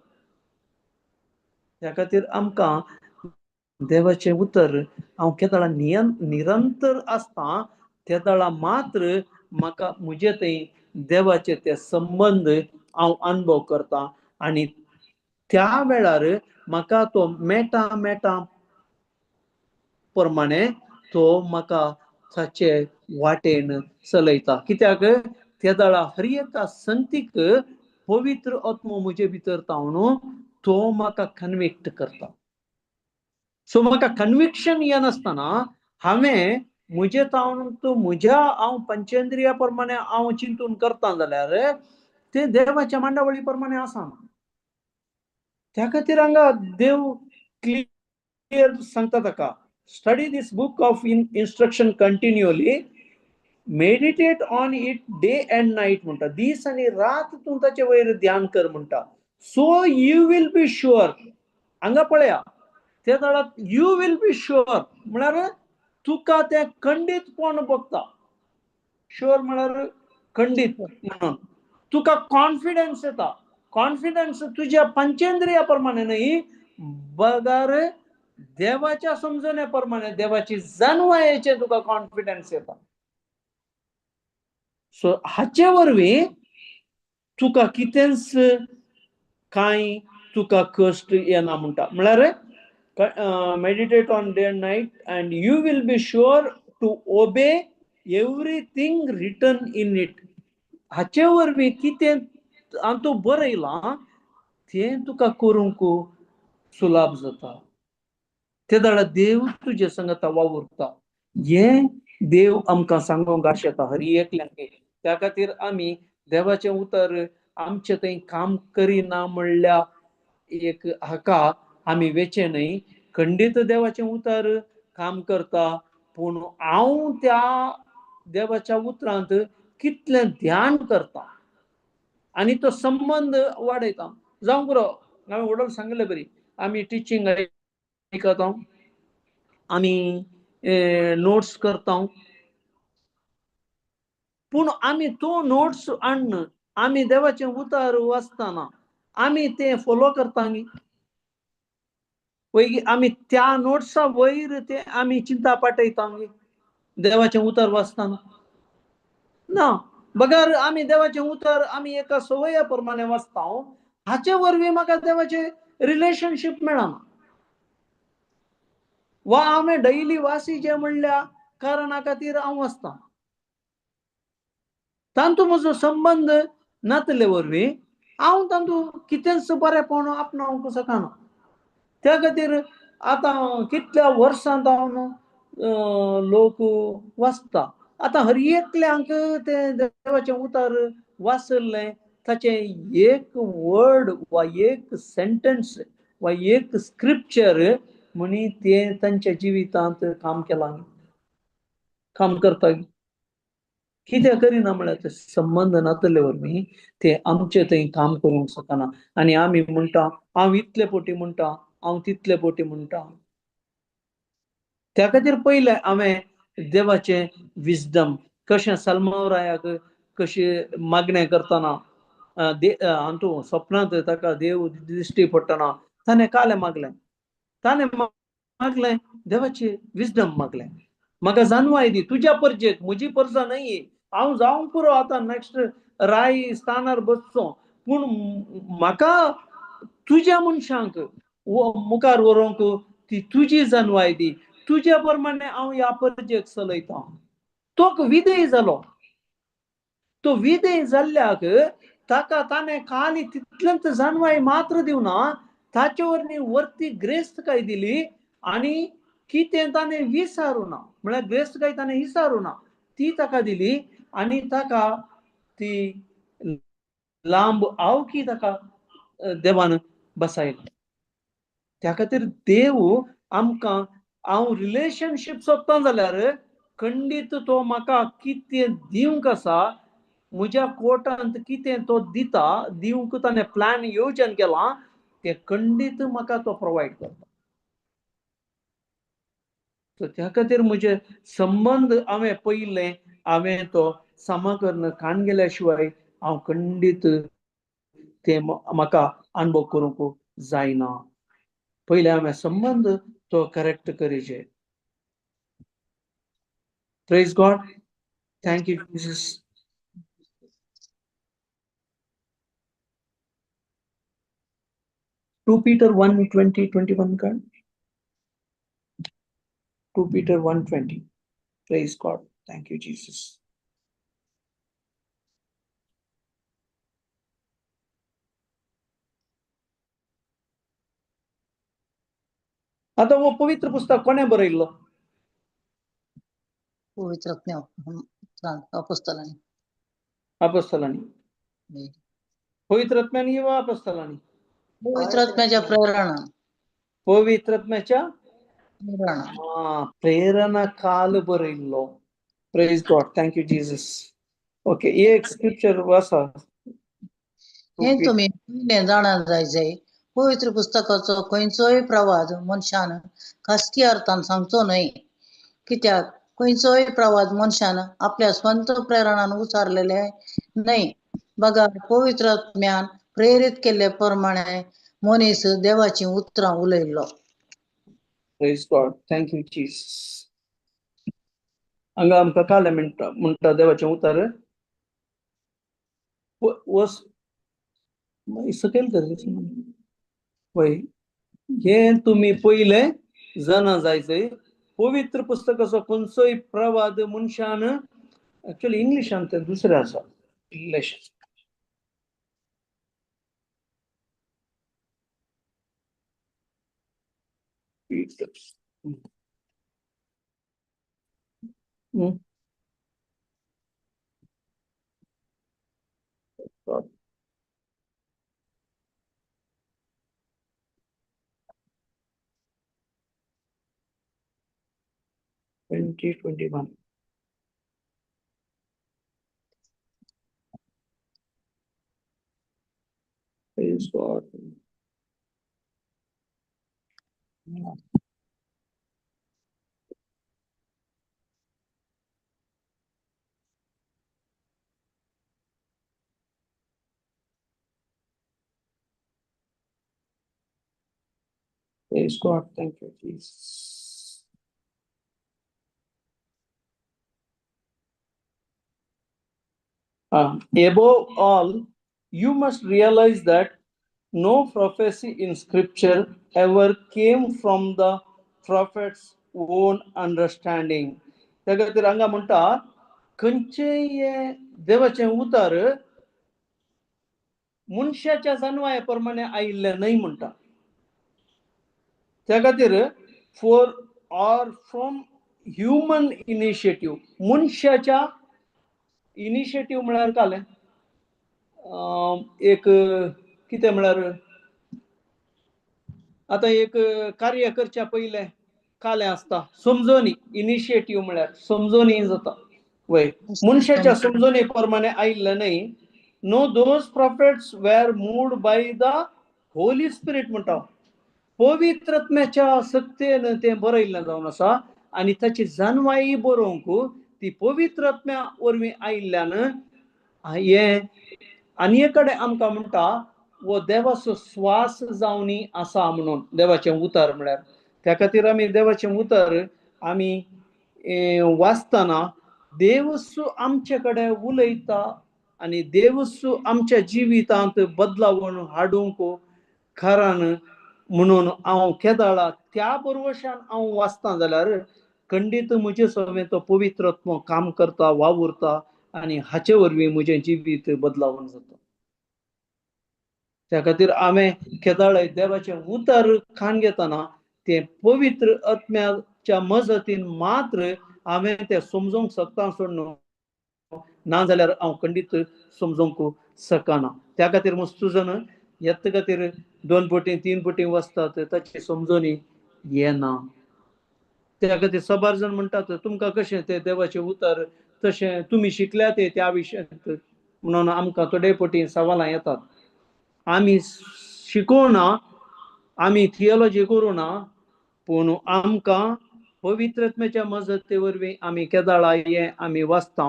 त्या खातीर आमकां देवाचें उतर हांव केदाळा निरंतर आसता, तेदाळा मात्र म्हाका म्हजे थंय देवाचे ते संबंद हांव अनुभव करता आनी त्या वेळार म्हाका तो मेटा मेटा प्रमाणे तो म्हाका ताचे वाटेन चलयता. कित्याक त्या दाळा हर एका संतीक पवित्र आत्मो म्हजे भितर तावन तो म्हाका कन्विक्ट करता. सो म्हाका कन्विक्शन येनासतना हांवें म्हजे तावन तो म्हज्या हांव पंचेंद्रिया प्रमाणे हांव चिंतून करता जाल्यार तें देवाच्या मांडावळी प्रमाणे आसना. त्या खातीर हांगा देव क्लियर सांगता ताका, study this book of instruction continually, meditate on it day and night म्हणटा. दीस आनी रात तूं ताचे वयर ध्यान कर म्हणटा. So you will be sure. हांगा पळया त्या काळात you will be sure म्हळ्यार तुका तें खंडीतपण बघता. शुअर म्हळ्यार खंडीत म्हणून तुका कॉन्फिडन्स येता. कॉन्फिडन्स तुज्या पंचेंद्रिया प्रमाणे न्हय बगर देवाच्या समजण्या प्रमाणे, देवाची जाणवायेचें तुका कॉन्फिडन्स येता. सो हाचे वरवीं तुका कितेंच कांय तुका कश्ट येना म्हणटा. म्हळ्यार meditate on day and night and you will be sure to obey everything written in it. हाचे वरवीं कितें हातूंत बरयलां तें तुका करूंक सुलाभ जाता. ते दाडा देव तुजे संगता वावुरता. हें देव आमकां सांगूंक आशेता हर एकल्याक. त्या खातीर आमी देवाचें उतर आमचें थंय काम करिना म्हणल्या एक हाका आमी वेचें न्हय. खंडीत देवाचें उतर काम करता, पूण हांव त्या देवाच्या उतरांत कितलें ध्यान करता आनी तो संबंद वाडयता. जावं पुरो, हांवें व्हडल सांगलें बरी, आमी टिचींग आयकता, आमी नोट्स करता, पूण आमी तो नोट्स हाडून आमी देवाचें उतर वाचतना आमी तें फॉलो करता. वयर आमी त्या नोट्सा वयर ते आमी चिंता पाटयता देवाचें उतर वाचतना ना. बगर आमी देवाचें उतर आमी एका सवया प्रमाणे वाचता, हाचे वरवीं म्हाका देवाचें रिलेशनशीप मेळना. वा हांवें डैली वासीचें म्हणल्या कारणा खातीर हांव वाचता, तांतू म्हजो संबंद नातले वरवीं हांव तांतू कितेंच बरेंपण आपणावंक शकना. त्या खातीर आतां कितल्या वर्सां जावन लोक वाचता. आतां हर एकल्यांक तें देवाचें उतर वाचल्लें ताचें एक वर्ड वा एक सेंटन्स वा एक स्क्रिप्चर म्हणी तें तांच्या जिवितांत काम केलां, काम करता. कित्याक करिना म्हळ्यार ते संबंद नातले वरवीं ते आमचे थंय काम करूंक शकना. आनी आमी म्हणटा हांव इतले पोटी म्हणटा, हांव तितले पोटी म्हणटा. त्या खातीर पयलें हांवें देवाचें विजडम कशें सलमावरायाक कशें मागणें करतना हातूंत सपनांत ताका देव दिश्टी पडटना ताणें कालें मागलें, ताणें मागलें देवाचें विजडम मागलें, म्हाका जाणवाय दी तुज्या परजेक, म्हजी परजा न्हय, हांव जावंक पुरो आतां नॅक्स्ट राय स्थानार बसचो, पूण म्हाका तुज्या मनशांक मुखार व्हरूंक ती तुजी जाणवाय दी, तुज्या प्रमाणे हांव ह्या परजेक चलयता. तो विधेय जालो. तो विधेय जाल्ल्याक ताका ताणें खाली तितलेंच जाणवाय मात्र दिवना, ताचे वरवीं वरती ग्रेस्तकाय दिली आनी कितें ताणें विसारूना, म्हळ्यार ग्रेस्तकाय ताणें विसारूना ती ताका दिली आनी ताका ती लांब आवकी ताका देवान बसायली. त्या खातीर देव आमकां हांव रिलेशनशीप सोदता जाल्यार खंडीत तो म्हाका कितें दिवंक आसा, म्हज्या कोटांत कितें तो दिता, दिवंक ताणें प्लॅन योजन केलां तें खंडीत म्हाका तो प्रोवायड करता. सो त्या खातीर म्हजे संबंद हांवें पयलें हांवें तो सामा करून कान गेल्या शिवाय हांव खंडीत तें म्हाका अनुभव करूंक जायना. पयलें हांवें संबंद तो correct करीचे. Praise God. Thank you Jesus. 2 Peter 1:20-21 card. 2 Peter 1:20. Praise God. Thank you, Jesus. आतां हो पवित्र पुस्तक कोणें बरयल्लो? पवित्र आत्म्या, अपोस्तलांनी. अपोस्तलांनी. पवित्र आत्म्यानी वा अपोस्तलांनी? पवित्र आत्म्याच्या प्रेरणा. पवित्र आत्म्याच्या प्रेरणा. प्रेरणा काल बरयल्लो. Praise God, thank you Jesus. Okay, एक स्क्रिप्चर आसा. हे तुमी पयलें जाणा जाय जाय, पवित्र पुस्तकाचो खंयचोय प्रवाद मनशान खासगी अर्थान सांगचो न्हय, कित्याक खंयचोय प्रवाद मनशान आपल्या स्वंत प्रेरणान उचारलेले न्हय, बगर पवित्र आत्म्यान प्रेरीत केल्ले प्रमाणे मनीस देवाची उतरां उलयल्लो. Praise God, thank you Jesus. हांगा आमकां कालें म्हणटा म्हणटा देवाचें उतर वस सकयल कर. वय, हें तुमी पयलें जाणा जायचें, पवित्र पुस्तकाचो खंयचोय प्रवाद मनशान, एक्चुअली इंग्लिशान तें दुसरें आसा इल्लेशें. God. 2021. Praise God. Praise God. Thank you, Jesus. Above all, you must realize that no prophecy in scripture ever came from the prophet's own understanding. त्या खातीर हांगा म्हणटा, खंयचेय देवाचें उतर मनशाच्या जाणवाये प्रमाणे आयिल्लें न्हय म्हणटा. त्या खातीर for or from human initiative, मनशाच्या इनिशिएटीव म्हळ्यार कालें एक कितें म्हळ्यार आतां एक कार्य करच्या पयलें कालें आसता समजोनी. इनिशिएटीव म्हळ्यार समजोनी जाता वय. मनशाच्या समजोनी प्रमाणे आयिल्लें न्हय. No, those prophets were moved by the Holy Spirit म्हणटा. पवित्र आत्म्याच्या सक्तेन तें बरयल्लें जावन आसा आनी ताची जाणवाय बरोवंक ती पवित्र आत्म्या वरवीं आयिल्ल्यान हें. आनी एक कडेन आमकां म्हणटा, हो देवाचो स्वास जावनी आसा म्हणून देवाचें उतर म्हळ्यार. त्या खातीर आमी देवाचें उतर आमी वाचतना देवसू आमचे कडेन उलयता आनी देवसू आमच्या जिवितांत बदलावण हाडूंक कारण म्हणून हांव केदाळा त्या बरवशान हांव वाचता जाल्यार खंडीत म्हजे सवें तो पवित्र आत्मो काम करता, वावुरता आनी हाचे वरवीं म्हजें जिवीत बदलावण जाता. त्या खातीर हांवें केदाळय देवाचें उतर खाण घेतना तें पवित्र आत्म्याच्या मजतीन मात्र हांवें तें समजोंक शकता सोडून, ना जाल्यार हांव खंडीत समजोंक शकना. त्या खातीर मस्तू जण येत खातीर दोन पटी तीन पटी वचतात, ताची समजोनी येना. त्या खातीर सबार जण म्हणटात, तुमकां कशें तें देवाचें उतर तशें तुमी शिकल्या ते त्या विशयांत म्हणून आमकां थोडे पटी सवालां येतात. आमी शिकोवना, आमी थियोलॉजी करूं ना, पूण आमकां पवित्र आत्म्याच्या मजती वरवीं आमी केदाळा हें आमी वाचता.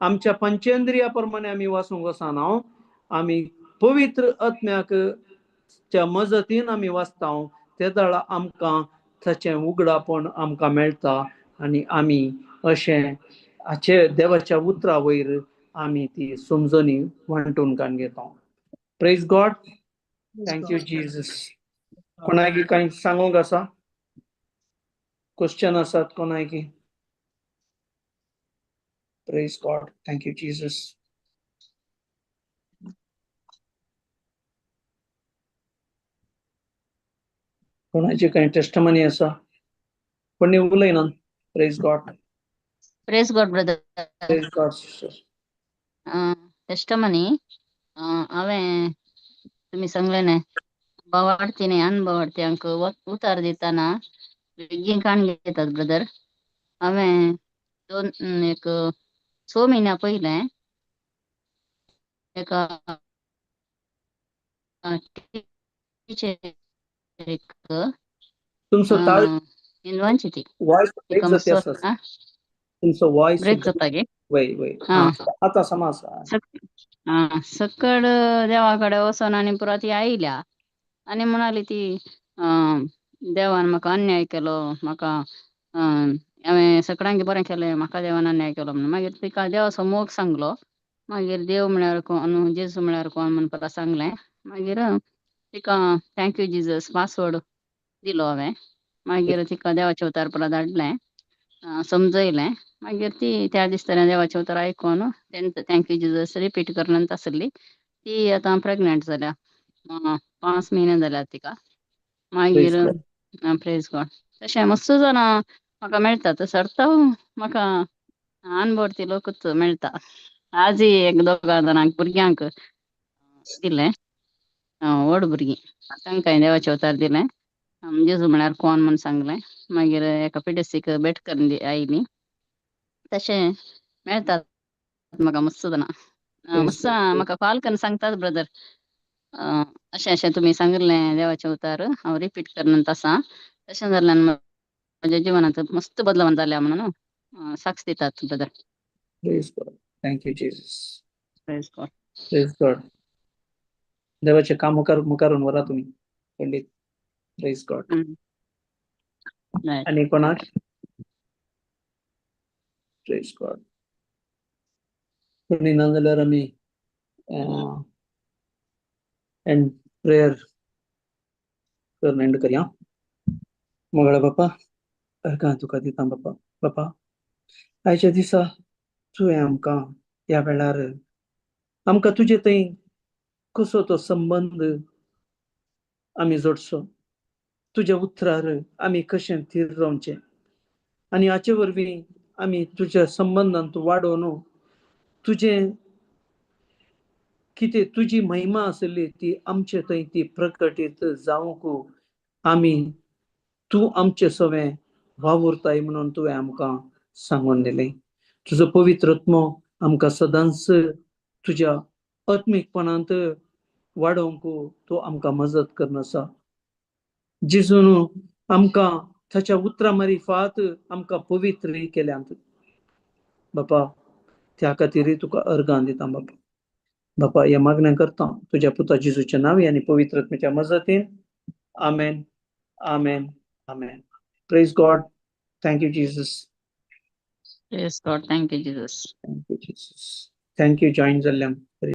आमच्या पंचेंद्रिया प्रमाणे आमी वाचूंक वचना, आमी पवित्र आत्म्याक च्या मजतीन आमी वाचता. ते वेळार आमकां ताचें उगडापण आमकां मेळटा आनी आमी अशें हाचे देवाच्या उतरा वयर आमी ती समजणी वांटून काडून घेता. Praise God, thank you Jesus. कोणाकी कांय सांगूंक आसा? क्वेश्चन आसात कोणाकी? Praise God, thank you Jesus. कोणाची कांय टेस्टमनी आसा? कोणी उलयना. Praise God. Praise God, brother. Praise God, sister. Testimony, हांवें तुमी सांगलें न्ही, भावार्थी न्ही, अनभावार्थ्यांक उतार दितना बेगीन काण घेतात ब्रदर. हांवें दोन एक 6 म्हयन्या पयलें एका टिचरीक, तुमचो ताळ हिंदवांची ती वॉयस ब्रेक तिका जाता मातसो आसा. तुमचो वॉयस ब्रेक जाता गे? वय वय. हा. आतां समा आसा. आं, सकड देवा कडेन वचोन आनी पुरो ती आयल्या आनी म्हणाली ती, देवान म्हाका अन्याय केलो, म्हाका हांवें सगळ्यांक बरें केलें, म्हाका देवान अन्याय केलो म्हणून. मागीर तिका देवाचो मोग सांगलो. मागीर देव म्हळ्यार कोण, जेजू म्हळ्यार कोण म्हण परत सांगलें. मागीर तिका thank you Jesus password दिलो हांवें. मागीर तिका देवाचें उतार परत धाडलें, समजयलें. मागीर ती त्या दिसतना देवाचें उतर आयकून thank you Jesus repeat करून आसली. ती आतां प्रेग्नंट जाल्या, 5 म्हयने जाल्या तिका. मागीर प्रेज गॉड. तशें मस्त जाणां म्हाका मेळटा, सर्त म्हाका अनबोडती लोकूच मेळटा. आजय एक दोगा जाणांक भुरग्यांक दिलें, व्हड भुरगीं, तांकांय देवाचें उतार दिलें, जेजू म्हळ्यार कोण म्हूण सांगलें. मागीर एका पिडेस्तीक भेट करून आयली. तशें मेळटात म्हाका मस्त जाणां, मस्त म्हाका कॉल करून सांगतात, ब्रदर, अशें अशें तुमी सांगिल्लें देवाचें उतार हांव रिपीट करून आसा, तशें जाल्ल्यान म्हज्या जिवनांत मस्त बदलावण जाल्या म्हणून साक्ष दितात brother. Praise God. Thank you Jesus. Praise God. Praise God. देवाचें काम मुखार मुखारून व्हरा तुमी पंडीत. Praise God. आनी कोणाक? प्रेज गॉड. कोणी ना जाल्यार आमी एंड प्रेयर करून एंड करया. मोगाळ बापा, अर्गां तुका दिता बापा. बापा, आयच्या दिसा तुवें आमकां ह्या वेळार आमकां तुजे थंय कसो तो संबंद आमी जोडचो, तुज्या उतरार आमी कशें थीर रावचें आनी हाचे वरवीं आमी तुज्या संबंदांत वाडोवन तुजें कितें तुजी महिमा आसली ती आमचे थंय ती प्रकटीत जावंक आमी तूं आमचे सवें वावुरताय म्हणून तुवें आमकां सांगून दिलें. तुजो पवित्र आत्मो आमकां सदांच तुज्या आत्मीकपणांत वाडोवंक तूं आमकां मजत करून आसा. जेजून आमकां ताच्या उतरां मारिफात आमकां पवित्र केल्यांत बापा, त्या खातीर तुका अर्गां दिता बापा. बापा, ह्या मागण्या करता तुज्या पुता जेजूच्या नांवी आनी पवित्र आत्म्याच्या मजतीन. आमेन, आमेन, आमेन. Praise God. Thank you Jesus. Praise God. Thank you Jesus. Thank you Jesus. Thank you join जाल्ल्यांक.